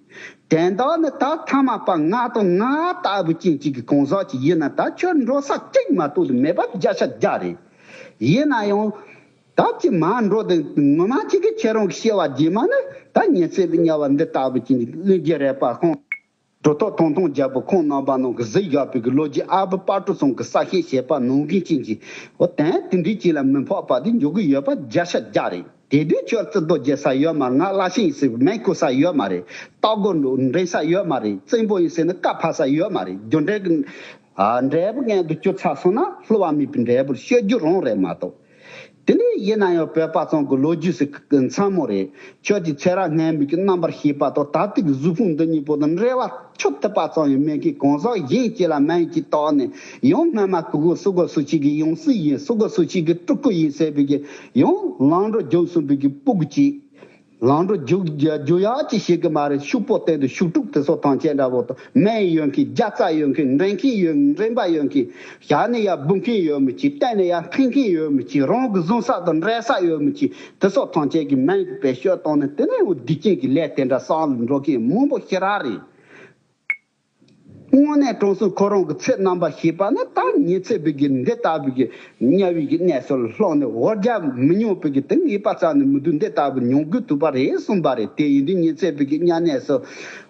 དོན་དག་ནི་ད་ཐ་མ་པ་ང་དང་ང་ལྟ་བུ་ཅན་གཅིག་གི་གང་ཟག་ཅིག་ཡིན་ན། ད་ཁྱོད་འགྲོ་ས་གཅིག་མ་གཏོགས་མེད་པ་བརྒྱ་ཆ་བརྒྱ་རེད། ཡིན་ན་ཡང་། ད་ཅི་མ་འགྲོ་དེ་ངོ་མ་གཅིག་གི་ཁྱེད་རང་གི་སྐྱེ་བ་རྗེས་མ་ནི། ད་ཉི་ཚེ་བའི་དམྱལ་བ་འདི་ལྟ་བུ་ཅན་གྱི་གླིང་རྒྱུ་རེད་པ་ཁོང་། གྲུབ་ཐོབ་ཐང་སྟོང་རྒྱལ་པོ་ཁོང་རྣམ་པ་ནང་གི་གཟིགས་བཞག་པའི་གི་ལོ་རྒྱུས། ཨ་བུ་དཔལ་སྤྲུལ་ཚང་གི་གསལ་བཤད་བྱས་པ་ནང་བཞིན་ཅན་གྱི། འོ་དོན་དེ་འདྲའི་ཅིག་ལ་མི་འཕགས་པ་དེ་འཇོག་གི་ཡོད་པ་བརྒྱ་ཆ་བརྒྱ་རེད། དེ་དུས་ཁྱོད་རྩི་རྡོ་རྒྱག་ས་ཡོད་མ་རེད། ང་བླ་ཤིང་ཟེར་བའི་སྨན་བསྐུ་ས་ཡོད་མ་རེད། རྟ་མགོ་འདྲེན་ས་ཡོད་མ་རེད། བཙན་པོ་ཡིན་ཟེར་ནས་བཀའ་ཕབ་ས་ཡོད་མ་རེད། རྒྱུ་འབྲས་ཀྱི། ཨ། འབྲས་བུ་མངོན་དུ་གྱུར་ཚར་སོང་ན། བསླུ་བ་མེད་པའི་འབྲས་བུར་སྤྱོད་རྒྱུ་རང་རེད་མ་གཏོགས། དེ་ནས་ཡིན་ན་ཡང་བོད་པ་ཚང་གི་ལོ་རྒྱུས་སུ་མཚན་མོ་རེད། ཁྱོད་ཀྱི་ཚེ་རབས་སྔ་མའི་གི་རྣམ་པར་ཤེས་པ་དང་ད་ལྟའི་གི་གཟུགས་ཕུང་འདི་གཉིས་པོ་དང་འབྲེལ་བ་ཆོད་ཐུབ་པ་ཙམ་ཡང་མེད་མཁན་གང་ཟག་གཞན་གཅིག་ལ་སྨན་གྱིས་བཏགས་ནས། ཡང་སྔ་མ་གི་གོ་སུ་གོ་སུ་གཅིག་གི་ཡང་སྲིད་ཡིན། སུ་གོ་སུ་གཅིག་གི་སྤྲུལ་སྐུ་ཡིན་ཟེར་བའི་གི་ཡང་ལམ་འགྲོ་རྒྱུག་སོང་བའི་གི་སྤུ་གུ་གཅིག་ལམ་འགྲོ་རྒྱུག་རྒྱུག་ཡག་ཅིག་ཤེས་གི་མ་རེད། ཤུག་པོ་སྟེང་དུ་ཤུག་ཕྲུག་དེ་ཚོ་ཐམས་ཅད་འདྲ་བོ་དང་། སྨན་ཡོད་མཁན། རྒྱག་རྩ་ཡོད་མཁན། འདྲེན་མཁན་ཡོད། འདྲེན་པ་ཡོད་མཁན། བཞག་ནས་ཡར་འབུད་མཁན་ཡོད་མི་གཅིག་སྟེང་ནས་ཡར་འཐེན་མཁན་ཡོད་མི་གཅིག་རང་གི་བཟུང་ས་དང་འབྲལ་ས་ཡོད་མི་གཅིག་དེ་ཚོ་ཐམས་ཅད་ཀྱི་སྨན་གྱི་བེད་སྤྱོད་བཏང་ནས། དེ་ནས་འོ་སྡིག་ཅན་གྱི་ལས་དེ་འདྲ་བསགས་ལ་འགྲོ་མཁན་མང་པོ་ཞེ་དྲག་རེད། དངོས་གནས་དྲང་གནས་ཁོ་རང་གི་ཚེ་རྣམ་པ་ཤེས་པ་ན། ད་ཉི་ཚེ་བའི་གི་འདི་ལྟ་བུའི་གི་དམྱལ་བའི་གི་གནས་སུ་ལྷུང་ནས་འོ་བརྒྱལ་མི་མྱོང་བའི་གི་དེ་ངེས་པ་རྩ་ནས་མི་འདུག་འདི་ལྟ་བུ་མྱོང་དགོས་ཐུག་པ་རེད་གསུངས་པ་རེད། དེ་ཡིན་དུས་ཉི་ཚེ་བའི་གི་དམྱལ་གནས་སུ་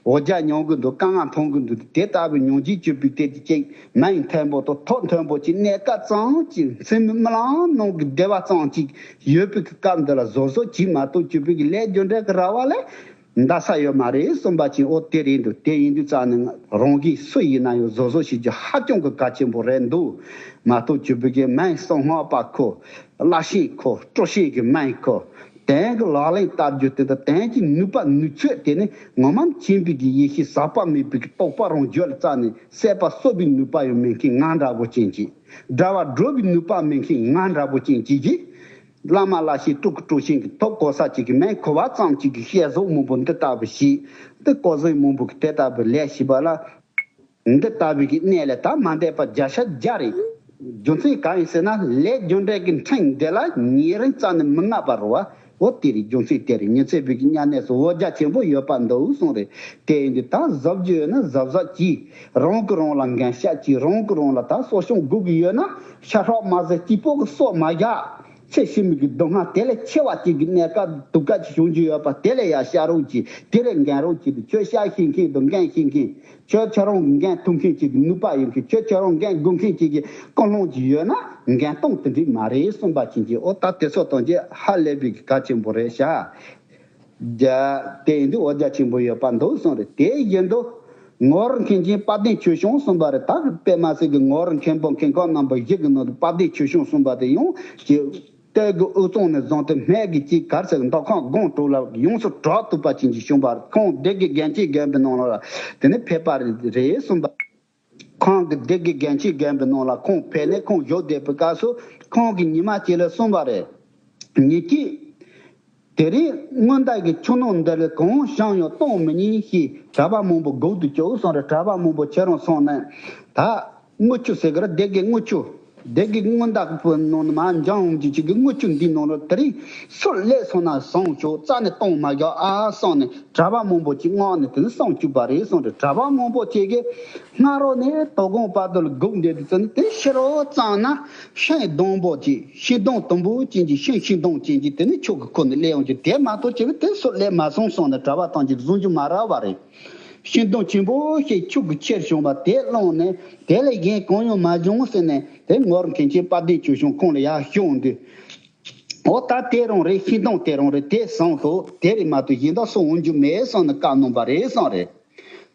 འོ་བརྒྱལ་མྱོང་གི་འདུག་དཀའ་ངལ་མཐོང་གི་འདུག་དེ་ལྟ་བུ་མྱོང་རྒྱུ་གྱུར་པའི་དེ་ཅིག་མིག་མཐོན་པོ་དང་ཐོག་མཐོན་པོ་ཅིག་གནས་སྐབས་ཙམ་ཅིག་སེམས་རྨི་ལམ་ནང་གི་བདེ་བ་ཙམ་ཅིག་ཡོད་པའི་གི་སྐབས་འདི་ལ་བཟོ་བཟོ་བྱེད་མ་གཏོགས་གྱུར་པའི་གི་ལས་རྒྱུ་འབྲས་ཀྱི་ར་བ་ལས། འདའ་ས་ཡོད་མ་རེད་གསུངས་པ་ཅིག་འོ་དེ་རེད་འདུག་དེ་ཡིན་དུས་རྩ་ནས་རང་གིས་སུ་ཡིན་ན་ཡང་བཟོ་བཟོ་བྱེད་རྒྱུ་ཧ་ཅང་གི་གལ་ཆེན་པོ་རེད་འདུག་མ་གཏོགས་གྱུར་པའི་གི་སྨན་གསང་སྔགས་པ་ཁོ། བླ་ཤིང་ཁོ། སྤྲོ་ཤིང་གི་སྨན་ཁོ། དོན་གྱི་ལག་ལེན་བསྟར་རྒྱུ་དེ་དང་། དོན་གྱི་ནུས་པ་ནུས་ཚོད་དེ་ནི་ངོ་མ་མཁྱེན་པའི་གི་ཡེ་ཤེས་ཟག་པ་མེད་པའི་གི་རྟོགས་པ་རང་རྒྱུད་ལ་རྩ་ནས་བསད་པ་གསོད་པའི་ནུས་པ་ཡང་མེད་མཁན་ང་འདྲ་པོ་ཅན་གྱི། དགྲ་བོ་སྒྲོལ་བའི་ནུས་པ་མེད་མཁན་ང་འདྲ་པོ་ཅན་གྱི་གིས། བླ་མ་བླ་ཤིང་སྤྲུལ་སྐུ་སྤྲོ་ཤིང་གི་ཐོབ་གོ་ས་ཅིག་གི་སྨན་གོ་བ་ཙམ་ཅིག་གི་བཤད་བཟོ་མང་པོ་འདི་ལྟ་བུ་ཞིག་འདི་ལྐོག་ཟིང་མང་པོ་གི་དེ་ལྟ་བུ་ལས་ཞིག་པ་ལ། འདི་ལྟ་བུ་གི་གནས་ལ་ད་མ་འདས་པ་བརྒྱ་ཆ་བརྒྱ་རེད། རྒྱུ་མཚན་གང་ཡིན་ཟེར་ན། ལས་རྒྱུ་འབྲས་ཀྱི་ཕྲེང་འདི་ལ་ཉེ་རིང་རྩ་ནས་མི་མངའ་བ་རེད་བ། འོ་དེ་རེད། རྒྱུ་མཚན་དེ་རེད། ཉི་ཚེ་བའི་གི་དམྱལ་གནས་སུ་འོ་བརྒྱ་ཆེན་པོ་ཡོད་པ་འདུག་གསུངས་རེད། དེ་ཡིན་དུས་ད་གཟབ་རྒྱུ་ཡོད་ན་གཟབ་གཟབ་གྱིས། རང་གིས་རང་ལ་འགན་བཞག་གྱིས། རང་གིས་རང་ལ་ད་གསོ་སྐྱོང་དགོས་ཀྱི་ཡོད་ན། ཤ་ཁྲག་མ་ཟད་སྐྱིད་པོ་གི་སྲོག་མ་བཞག་ཚེ་ཕྱི་མའི་གི་སྡུག་བསྔལ་དེ་ལས་ཆེ་བ་ཅིག་གི་གནས་སྐབས་སྡུག་སྐད་ཅིག་བྱུང་རྒྱུ་ཡོད་པ་དེ་ལས་ཡར་བཤད་རོགས་གྱིས། དེ་ལས་འགན་རོགས་གྱིས། དེ་ཁྱོད་བཤད་ཤེས་མཁན་དང་འགན་ཤེས་མཁན། ཁྱོད་ཁྱོད་རང་གི་འགན་ཐུབ་མཁན་ཅིག་གི་ནུས་པ་ཡོད་མཁན། ཁྱོད་ཁྱོད་རང་འགན་དགོས་མཁན་ཅིག་གི་ཀུན་སློང་ཅིག་ཡོད་ན་འགན་གཏོང་དེ་འགྲིག་མ་རེད་གསུངས་པ་ཅན་གྱི། འོ་ད་དེ་ཚོ་དང་ཅི་ཧ་ལས་པའི་གི་གལ་ཆེན་པོ་རེད་ཤག་རྒྱ་དེ་ཡིན་དུས་འོ་རྒྱ་ཆེན་པོ་ཡོད་པ་འདུག་གསུངས་རེད། དེ་བཞིན་དུ་ངོར་མཁན་ཆེན་དཔལ་ལྡན་ཆོས་སྐྱོང་གསུངས་པ་རེད། ད་དཔེ་མ་སྲིད་ཀྱི་ངོར་མཁན་པོ་མཁན་ཁག་རྣམ་པ་བཞི་གི་ནང་དུ་དཔལ་ལྡན་ཆོས་སྐྱོང་གསུངས་པ་དེ་ཡང་ཅི། སྟོད་ཀྱི་དབུ་གཙང་ནས་བཟུང་སྟེ་སྨད་ཀྱི་ཅིག་གར་ཟེར་མདོ་ཁམས་སྒང་དྲུག་ལ་ཡོངས་སུ་གྲགས་ཐུབ་པ་ཅན་གྱི་བྱུང་བར། ཁོང་སྡེ་དགེ་རྒན་ཆོས་རྒན་པའི་ནང་ལ་དེ་ནས་ཕེབས་པ་རེད་གསུངས་པ། ཁོང་གི་སྡེ་དགེ་རྒན་ཆོས་རྒན་པའི་ནང་ལ་ཁོང་ཕེབས་ནས་ཁོང་བཞུགས་བསྡད་པའི་སྐབས་སུ་ཁོང་གིས་ཉི་མ་གཅིག་ལ་གསུངས་པ་རེད། ཉིན་གཅིག་དེ་རིང་སྔོན་བདག་གི་ཆུ་ནང་འདི་ལས་གང་བཞེངས་ཡང་གཏོང་མི་ཉན་ཞེས་གྲྭ་པ་མང་པོ་སྒུག་ཏུ་བཅུག་གསུངས་རེད། གྲྭ་པ་མང་པོ་ཁྱེད་རང་སོང་ནས་ད་དངུལ་ཆུ་ཟེར་གི་ར་སྡེ་དགེ་དངུལ་ཆུ། སྡེ་དགེ་སྔོན་བདག་གི་ནང་ནས་མར་འབྱུང་འོང་རྒྱུ་ཅིག་གི་དངུལ་ཆུ་འདི་ནང་ལ་དེ་རིང་སུ་སླེབས་སོང་ན་བཟང་ཆོག་རྩ་ནས་གཏོང་མ་རྒྱག་ཨ་གསུངས་ནས་གྲྭ་པ་མང་པོ་ཅིག་མངགས་ནས་དེ་ནས་བཟུང་བཅུག་པ་རེད་གསུངས་རེད། གྲྭ་པ་མང་པོ་ཅིག་གིས་སྔ་རོགས་ནས་དོ་དགོང་བར་དུ་ལ་སྒུག་བསྡད་དུས་ཙམ་ནས་དེ་ཕྱི་རོགས་ཙམ་ན་ཤིང་སྡོང་པོ་ཅིག་ཤིང་སྡོང་དུམ་བུ་ཅན་གྱི་ཤིང་ཤིང་སྡོང་ཅན་གྱི་དེ་ནས་ཆུ་གི་ཁུ་ནས་སླེབས་ཡོང་རྒྱུ་དེ་མ་གཏོགས་ཅིག་དེ་སུ་སླེབས་མ་སོང་གསུངས་ནས་གྲྭ་པ་ཐམས་ཅད་བཟུང་རྒྱུ་མ་རག་པ་རེད། ཤིང་སྡོང་ཆེན་པོ་ཞིག་ཆུ་གིས་ཁྱེར་བྱུང་བ་དེ་བླངས་ནས་དེ་ལས་གཞན་གང་ཡང་མ་བྱུང་ཟེར་ནས་དེ་ངོར་མཁན་ཆེན་དཔལ་ལྡན་ཆོས་སྐྱོང་ཁོང་ལ་ཡར་ཤོག་འདུག་འོ་ད་དེ་རང་རེད། ཤིང་སྡོང་དེ་རང་རེད། དེ་བཟང་དོ། དེ་རེད་མ་གཏོགས་གཞན་དག་སུ་འོང་རྒྱུ་མེད་གསུངས་ནས་བཀའ་གནང་བ་རེད་གསུངས་རེད།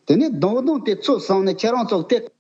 དེ་ནས་སྡོང་སྡོང་དེ་ཚོ་བཟང་ནས་ཁྱེད་རང་ཚོ་དེ་